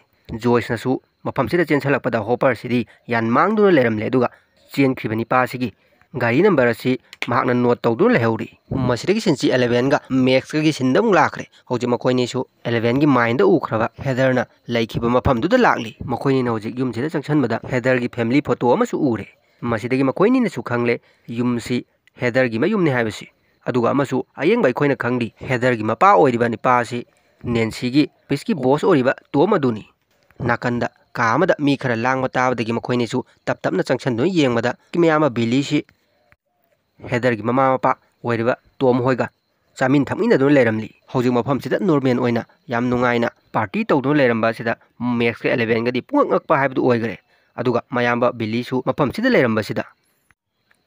ꯖꯣꯏꯁꯅꯁꯨ ꯃꯐꯝꯁꯤꯗ ꯆꯦꯟꯁꯤꯜꯂꯛꯄꯗ ꯍꯣꯄꯔꯁꯤꯗꯤ ꯌꯥꯟ ꯃꯥꯡꯗꯨꯅ ꯂꯩꯔꯝꯂꯦ, ꯑꯗꯨꯒ ꯆꯦꯟꯈ꯭ꯔꯤꯕ ꯅꯤꯄꯥ ꯑꯁꯤꯒꯤ ꯒꯥꯔꯤ ꯅꯝꯕꯔ ꯑꯁꯤ ꯃꯍꯥꯛꯅ ꯅꯣꯠ ꯇꯧꯗꯨꯅ ꯂꯩꯍꯧꯔꯤ꯫ ꯃꯁꯤꯗꯒꯤ ꯁꯤꯟꯁꯤ ꯑꯦꯂꯦꯚꯦꯟꯒ ꯃꯦꯛꯁꯀꯒꯤ ꯁꯤꯟꯗ ꯑꯃꯨꯛ ꯂꯥꯛꯈ꯭ꯔꯦ꯫ ꯍꯧꯖꯤꯛ ꯃꯈꯣꯏꯅꯤꯁꯨ ꯑꯦꯂꯦꯚꯦꯟꯒꯤ ꯃꯥꯏꯟꯗ ꯎꯈ꯭ꯔꯕ ꯍꯦꯗꯔꯅ ꯂꯩꯈꯤꯕ ꯃꯐꯝꯗꯨꯗ ꯂꯥꯛꯂꯤ꯫ ꯃꯈꯣꯏꯅꯤꯅ ꯍꯧꯖꯤꯛ ꯌꯨꯝꯁꯤꯗ ꯆꯪꯁꯤꯟꯕꯗ ꯍꯦꯗꯔꯒꯤ ꯐꯦꯃꯤꯂꯤ ꯐꯣꯇꯣ ꯑꯃꯁꯨ ꯎꯔꯦ꯫ ꯃꯁꯤꯗꯒꯤ ꯃꯈꯣꯏꯅꯤꯅꯁꯨ ꯈꯪꯂꯦ ꯌꯨꯝꯁꯤ ꯍꯦꯗꯔꯒꯤ ꯃꯌꯨꯝꯅꯤ ꯍꯥꯏꯕꯁꯤ꯫ ꯑꯗꯨꯒ ꯑꯃꯁꯨ ꯑꯌꯦꯡꯕ ꯑꯩꯈꯣꯏꯅ ꯈꯪꯂꯤ, ꯍꯦꯗꯔꯒꯤ ꯃꯄꯥ ꯑꯣꯏꯔꯤꯕ ꯅꯤꯄꯥ ꯑꯁꯤ ꯅꯦꯟꯁꯤꯒꯤ ꯑꯣꯐꯤꯁꯀꯤ ꯕꯣꯁ ꯑꯣꯏꯔꯤꯕ ꯇꯣꯝ ꯑꯗꯨꯅꯤ꯫ ꯅꯥꯀꯟꯗ ꯀꯥ ꯑꯃꯗ ꯃꯤ ꯈꯔ ꯂꯥꯡꯕ ꯇꯥꯕꯗꯒꯤ ꯃꯈꯣꯏꯅꯤꯁꯨ ꯇꯞ ꯇꯞꯅ ꯆꯪꯁꯤꯟꯗꯨꯅ ꯌꯦꯡꯕꯗ ꯃꯌꯥꯝꯕ ꯕꯤꯂꯤꯁꯤ ꯍꯦꯗꯔꯒꯤ ꯃꯃꯥ ꯃꯄꯥ ꯑꯣꯏꯔꯤꯕ ꯇꯣꯝ ꯍꯣꯏꯒ ꯆꯥꯃꯤꯟ ꯊꯛꯃꯤꯟꯅꯗꯨꯅ ꯂꯩꯔꯝꯂꯤ꯫ ꯍꯧꯖꯤꯛ ꯃꯐꯝꯁꯤꯗ ꯅꯣꯔꯃꯦꯜ ꯑꯣꯏꯅ ꯌꯥꯝ ꯅꯨꯡꯉꯥꯏꯅ ꯄꯥꯔꯇꯤ ꯇꯧꯗꯨꯅ ꯂꯩꯔꯝꯕ ꯑꯁꯤꯗ ꯃꯦꯛꯁꯀ ꯑꯦꯂꯦꯚꯦꯟꯒꯗꯤ ꯄꯨꯡꯉꯛ ꯉꯛꯄ ꯍꯥꯏꯕꯗꯨ ꯑꯣꯏꯈ꯭ꯔꯦ꯫ ꯑꯗꯨꯒ ꯃꯌꯥꯝꯕ ꯕꯤꯂꯤꯁꯨ ꯃꯐꯝꯁꯤꯗ ꯂꯩꯔꯝꯕꯁꯤꯗ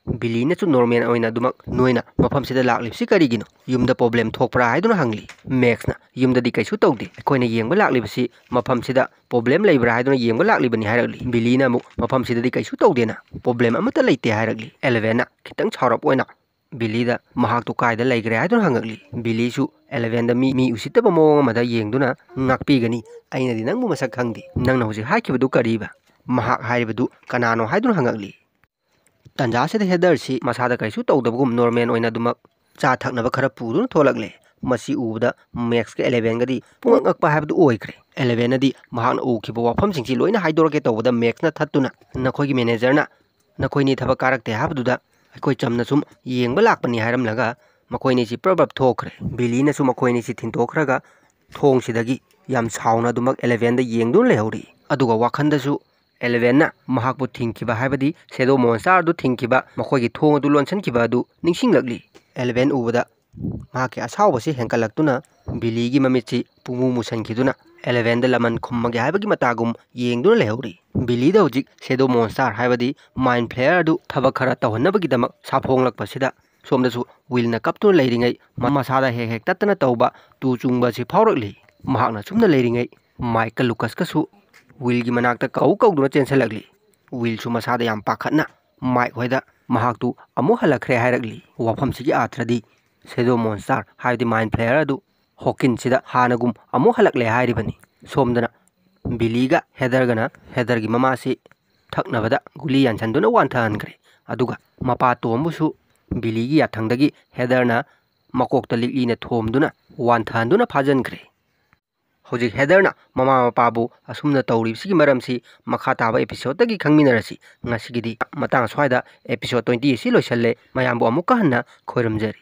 ꯕꯤꯂꯤꯅꯁꯨ ꯅꯣꯔꯃꯦꯜ ꯑꯣꯏꯅ ꯑꯗꯨꯃꯛ, "ꯅꯣꯏꯅ ꯃꯐꯝꯁꯤꯗ ꯂꯥꯛꯂꯤꯕꯁꯤ ꯀꯔꯤꯒꯤꯅꯣ? ꯌꯨꯝꯗ ꯄ꯭ꯔꯣꯕ꯭ꯂꯦꯝ ꯊꯣꯛꯄ꯭ꯔꯥ?" ꯍꯥꯏꯗꯨꯅ ꯍꯪꯂꯤ꯫ ꯃꯦꯛꯁꯅ, "ꯌꯨꯝꯗꯗꯤ ꯀꯩꯁꯨ ꯇꯧꯗꯦ, ꯑꯩꯈꯣꯏꯅ ꯌꯦꯡꯕ ꯂꯥꯛꯂꯤꯕꯁꯤ ꯃꯐꯝꯁꯤꯗ ꯄ꯭ꯔꯣꯕ꯭ꯂꯦꯝ ꯂꯩꯕ꯭ꯔꯥ ꯍꯥꯏꯗꯨꯅ ꯌꯦꯡꯕ ꯂꯥꯛꯂꯤꯕꯅꯤ" ꯍꯥꯏꯔꯛꯂꯤ꯫ ꯕꯤꯂꯤꯅ ꯑꯃꯨꯛ, "ꯃꯐꯝꯁꯤꯗꯗꯤ ꯀꯩꯁꯨ ꯇꯧꯗꯦꯅ, ꯄ꯭ꯔꯣꯕ꯭ꯂꯦꯝ ꯑꯃꯠꯇ ꯂꯩꯇꯦ" ꯍꯥꯏꯔꯛꯂꯤ꯫ ꯑꯦꯂꯦꯚꯦꯟꯅ ꯈꯤꯇꯪ ꯁꯥꯎꯔꯞ ꯑꯣꯏꯅ ꯕꯤꯂꯤꯗ ꯃꯍꯥꯛꯇꯨ ꯀꯥꯏꯗ ꯂꯩꯈ꯭ꯔꯦ ꯍꯥꯏꯗꯨꯅ ꯍꯪꯉꯛꯂꯤ꯫ ꯕꯤꯂꯤꯁꯨ ꯑꯦꯂꯦꯚꯦꯟꯗ ꯃꯤ, ꯃꯤ ꯎꯁꯤꯠꯇꯕ ꯃꯑꯣꯡ ꯑꯃꯗ ꯌꯦꯡꯗꯨꯅ ꯉꯥꯛꯄꯤꯒꯅꯤ, "ꯑꯩꯅꯗꯤ ꯅꯪꯕꯨ ꯃꯁꯛ ꯈꯪꯗꯦ, ꯅꯪꯅ ꯍꯧꯖꯤꯛ ꯍꯥꯏꯈꯤꯕꯗꯨ ꯀꯔꯤꯕ? ꯃꯍꯥꯛ ꯍꯥꯏꯔꯤꯕꯗꯨ ꯀꯅꯥꯅꯣ?" ꯍꯥꯏꯗꯨꯅ ꯍꯪꯉꯛꯂꯤ꯫ ꯇꯟꯖꯥꯁꯤꯗ ꯍꯦꯗꯔꯁꯤ ꯃꯁꯥꯗ ꯀꯔꯤꯁꯨ ꯇꯧꯗꯕꯒꯨꯝ ꯅꯣꯔꯃꯦꯜ ꯑꯣꯏꯅ ꯑꯗꯨꯃꯛ ꯆꯥ ꯊꯛꯅꯕ ꯈꯔ ꯄꯨꯗꯨꯅ ꯊꯣꯛꯂꯛꯂꯦ꯫ ꯃꯁꯤ ꯎꯕꯗ ꯃꯦꯛꯁꯀ ꯑꯦꯂꯦꯚꯦꯟꯒꯗꯤ ꯄꯨꯡꯉꯛ ꯉꯛꯄ ꯍꯥꯏꯕꯗꯨ ꯑꯣꯏꯈ꯭ꯔꯦ꯫ ꯑꯦꯂꯦꯚꯦꯟꯅꯗꯤ ꯃꯍꯥꯛꯅ ꯎꯈꯤꯕ ꯋꯥꯐꯝꯁꯤꯡꯁꯤ ꯂꯣꯏꯅ ꯍꯥꯏꯗꯣꯔꯛꯀꯦ ꯇꯧꯕꯗ ꯃꯦꯛꯁꯅ ꯊꯠꯇꯨꯅ, "ꯅꯈꯣꯏꯒꯤ ꯃꯦꯅꯦꯖꯔꯅ ꯅꯈꯣꯏꯅꯤ ꯊꯕꯛ ꯀꯥꯔꯛꯇꯦ ꯍꯥꯏꯕꯗꯨꯗ ꯑꯩꯈꯣꯏ ꯆꯝꯅ ꯁꯨꯝ ꯌꯦꯡꯕ ꯂꯥꯛꯄꯅꯤ" ꯍꯥꯏꯔꯝꯂꯒ ꯃꯈꯣꯏꯅꯤꯁꯤ ꯄ꯭ꯔꯞ ꯄ꯭ꯔꯞ ꯊꯣꯛꯈ꯭ꯔꯦ꯫ ꯕꯤꯂꯤꯅꯁꯨ ꯃꯈꯣꯏꯅꯤꯁꯤ ꯊꯤꯟꯗꯣꯛꯈ꯭ꯔꯒ ꯊꯣꯡꯁꯤꯗꯒꯤ ꯌꯥꯝ ꯁꯥꯎꯅ ꯑꯗꯨꯃꯛ ꯑꯦꯂꯦꯚꯦꯟꯗ ꯌꯦꯡꯗꯨꯅ ꯂꯩꯍꯧꯔꯤ꯫ ꯑꯗꯨꯒ ꯋꯥꯈꯜꯗꯁꯨ ꯑꯦꯂꯦꯚꯦꯟꯅ ꯃꯍꯥꯛꯄꯨ ꯊꯤꯡꯈꯤꯕ, ꯍꯥꯏꯕꯗꯤ ꯁꯦꯗꯣ ꯃꯣꯟꯁꯇꯔꯗꯨ ꯊꯤꯡꯈꯤꯕ, ꯃꯈꯣꯏꯒꯤ ꯊꯣꯡ ꯑꯗꯨ ꯂꯣꯟꯁꯤꯟꯈꯤꯕ ꯑꯗꯨ ꯅꯤꯡꯁꯤꯡꯂꯛꯂꯤ꯫ ꯑꯦꯂꯦꯚꯦꯟ ꯎꯕꯗ ꯃꯍꯥꯛꯀꯤ ꯑꯁꯥꯎꯕꯁꯤ ꯍꯦꯟꯒꯠꯂꯛꯇꯨꯅ ꯕꯤꯂꯤꯒꯤ ꯃꯃꯤꯠꯁꯤ ꯄꯨꯡꯃꯨ ꯃꯨꯁꯟꯈꯤꯗꯨꯅ ꯑꯦꯂꯦꯚꯦꯟꯗ ꯂꯃꯟ ꯈꯨꯝꯃꯒꯦ ꯍꯥꯏꯕꯒꯤ ꯃꯇꯥꯒꯨꯝ ꯌꯦꯡꯗꯨꯅ ꯂꯩꯍꯧꯔꯤ꯫ ꯕꯤꯂꯤꯗ ꯍꯧꯖꯤꯛ ꯁꯦꯗꯣ ꯃꯣꯟꯁꯇꯔ, ꯍꯥꯏꯕꯗꯤ ꯃꯥꯏꯟ ꯐ꯭ꯂꯦꯌꯔ ꯑꯗꯨ ꯊꯕꯛ ꯈꯔ ꯇꯧꯍꯟꯅꯕꯒꯤꯗꯃꯛ ꯁꯥꯐꯣꯡꯂꯛꯄꯁꯤꯗ ꯁꯣꯝꯗꯁꯨ ꯋꯤꯜꯅ ꯀꯞꯇꯨꯅ ꯂꯩꯔꯤꯉꯩ, ꯃ-, ꯃꯁꯥꯗ ꯍꯦꯛ ꯍꯦꯛ ꯇꯠꯇꯅ ꯇꯧꯕ ꯇꯨ ꯆꯨꯡꯕ ꯑꯁꯤ ꯐꯥꯎꯔꯛꯂꯤ꯫ ꯃꯍꯥꯛꯅ ꯁꯨꯝꯅ ꯂꯩꯔꯤꯉꯩ ꯃꯥꯏꯛꯀ ꯂꯨꯀꯁꯀꯁꯨ ꯋꯤꯜꯒꯤ ꯃꯅꯥꯛꯇ ꯀꯧ ꯀꯧꯗꯨꯅ ꯆꯦꯟꯁꯤꯜꯂꯛꯂꯤ꯫ ꯋꯤꯜꯁꯨ ꯃꯁꯥꯗ ꯌꯥꯝ ꯄꯥꯈꯠꯅ ꯃꯥꯏꯛ ꯍꯣꯏꯗ ꯃꯍꯥꯛꯇꯨ ꯑꯃꯨꯛ ꯍꯜꯂꯛꯈ꯭ꯔꯦ ꯍꯥꯏꯔꯛꯂꯤ꯫ ꯋꯥꯐꯝꯁꯤꯒꯤ ꯑꯥꯔꯊꯗꯤ ꯁꯦꯗꯣ ꯃꯣꯟꯁꯇꯔ, ꯍꯥꯏꯕꯗꯤ ꯃꯥꯏꯟ ꯐ꯭ꯂꯦꯌꯔ ꯑꯗꯨ ꯍꯣꯀꯤꯟꯁꯤꯗ ꯍꯥꯟꯅꯒꯨꯝ ꯑꯃꯨꯛ ꯍꯜꯂꯛꯂꯦ ꯍꯥꯏꯔꯤꯕꯅꯤ꯫ ꯁꯣꯝꯗꯅ ꯕꯤꯂꯤꯒ ꯍꯦꯗꯔꯒꯅ ꯍꯦꯗꯔꯒꯤ ꯃꯃꯥꯁꯤ ꯊꯛꯅꯕꯗ ꯒꯨꯂꯤ ꯌꯥꯟꯁꯤꯟꯗꯨꯅ ꯋꯥꯟꯊꯍꯟꯈ꯭ꯔꯦ꯫ ꯑꯗꯨꯒ ꯃꯄꯥ ꯇꯣꯝꯕꯨꯁꯨ ꯕꯤꯂꯤꯒꯤ ꯌꯥꯊꯪꯗꯒꯤ ꯍꯦꯗꯔꯅ ꯃꯀꯣꯛꯇ ꯂꯤꯛꯂꯤꯅ ꯊꯣꯝꯗꯨꯅ ꯋꯥꯟꯊꯍꯟꯗꯨꯅ ꯐꯥꯖꯤꯟꯈ꯭ꯔꯦ꯫ ꯍꯧꯖꯤꯛ ꯍꯦꯗꯔꯅ ꯃꯃꯥ ꯃꯄꯥꯕꯨ ꯑꯁꯨꯝꯅ ꯇꯧꯔꯤꯕꯁꯤꯒꯤ ꯃꯔꯝꯁꯤ ꯃꯈꯥ ꯇꯥꯕ ꯑꯦꯄꯤꯁꯣꯗꯇꯒꯤ ꯈꯪꯃꯤꯟꯅꯔꯁꯤ꯫ ꯉꯁꯤꯒꯤꯗꯤ ꯃꯇꯥꯡ ꯑꯁ꯭ꯋꯥꯏꯗ ꯑꯦꯄꯤꯁꯣꯗ ꯇ꯭ꯋꯦꯟꯇꯤ ꯑꯁꯤ ꯂꯣꯏꯁꯜꯂꯦ꯫ ꯃꯌꯥꯝꯕꯨ ꯑꯃꯨꯛꯀ ꯍꯟꯅ ꯈꯣꯏꯔꯝꯖꯔꯤ꯫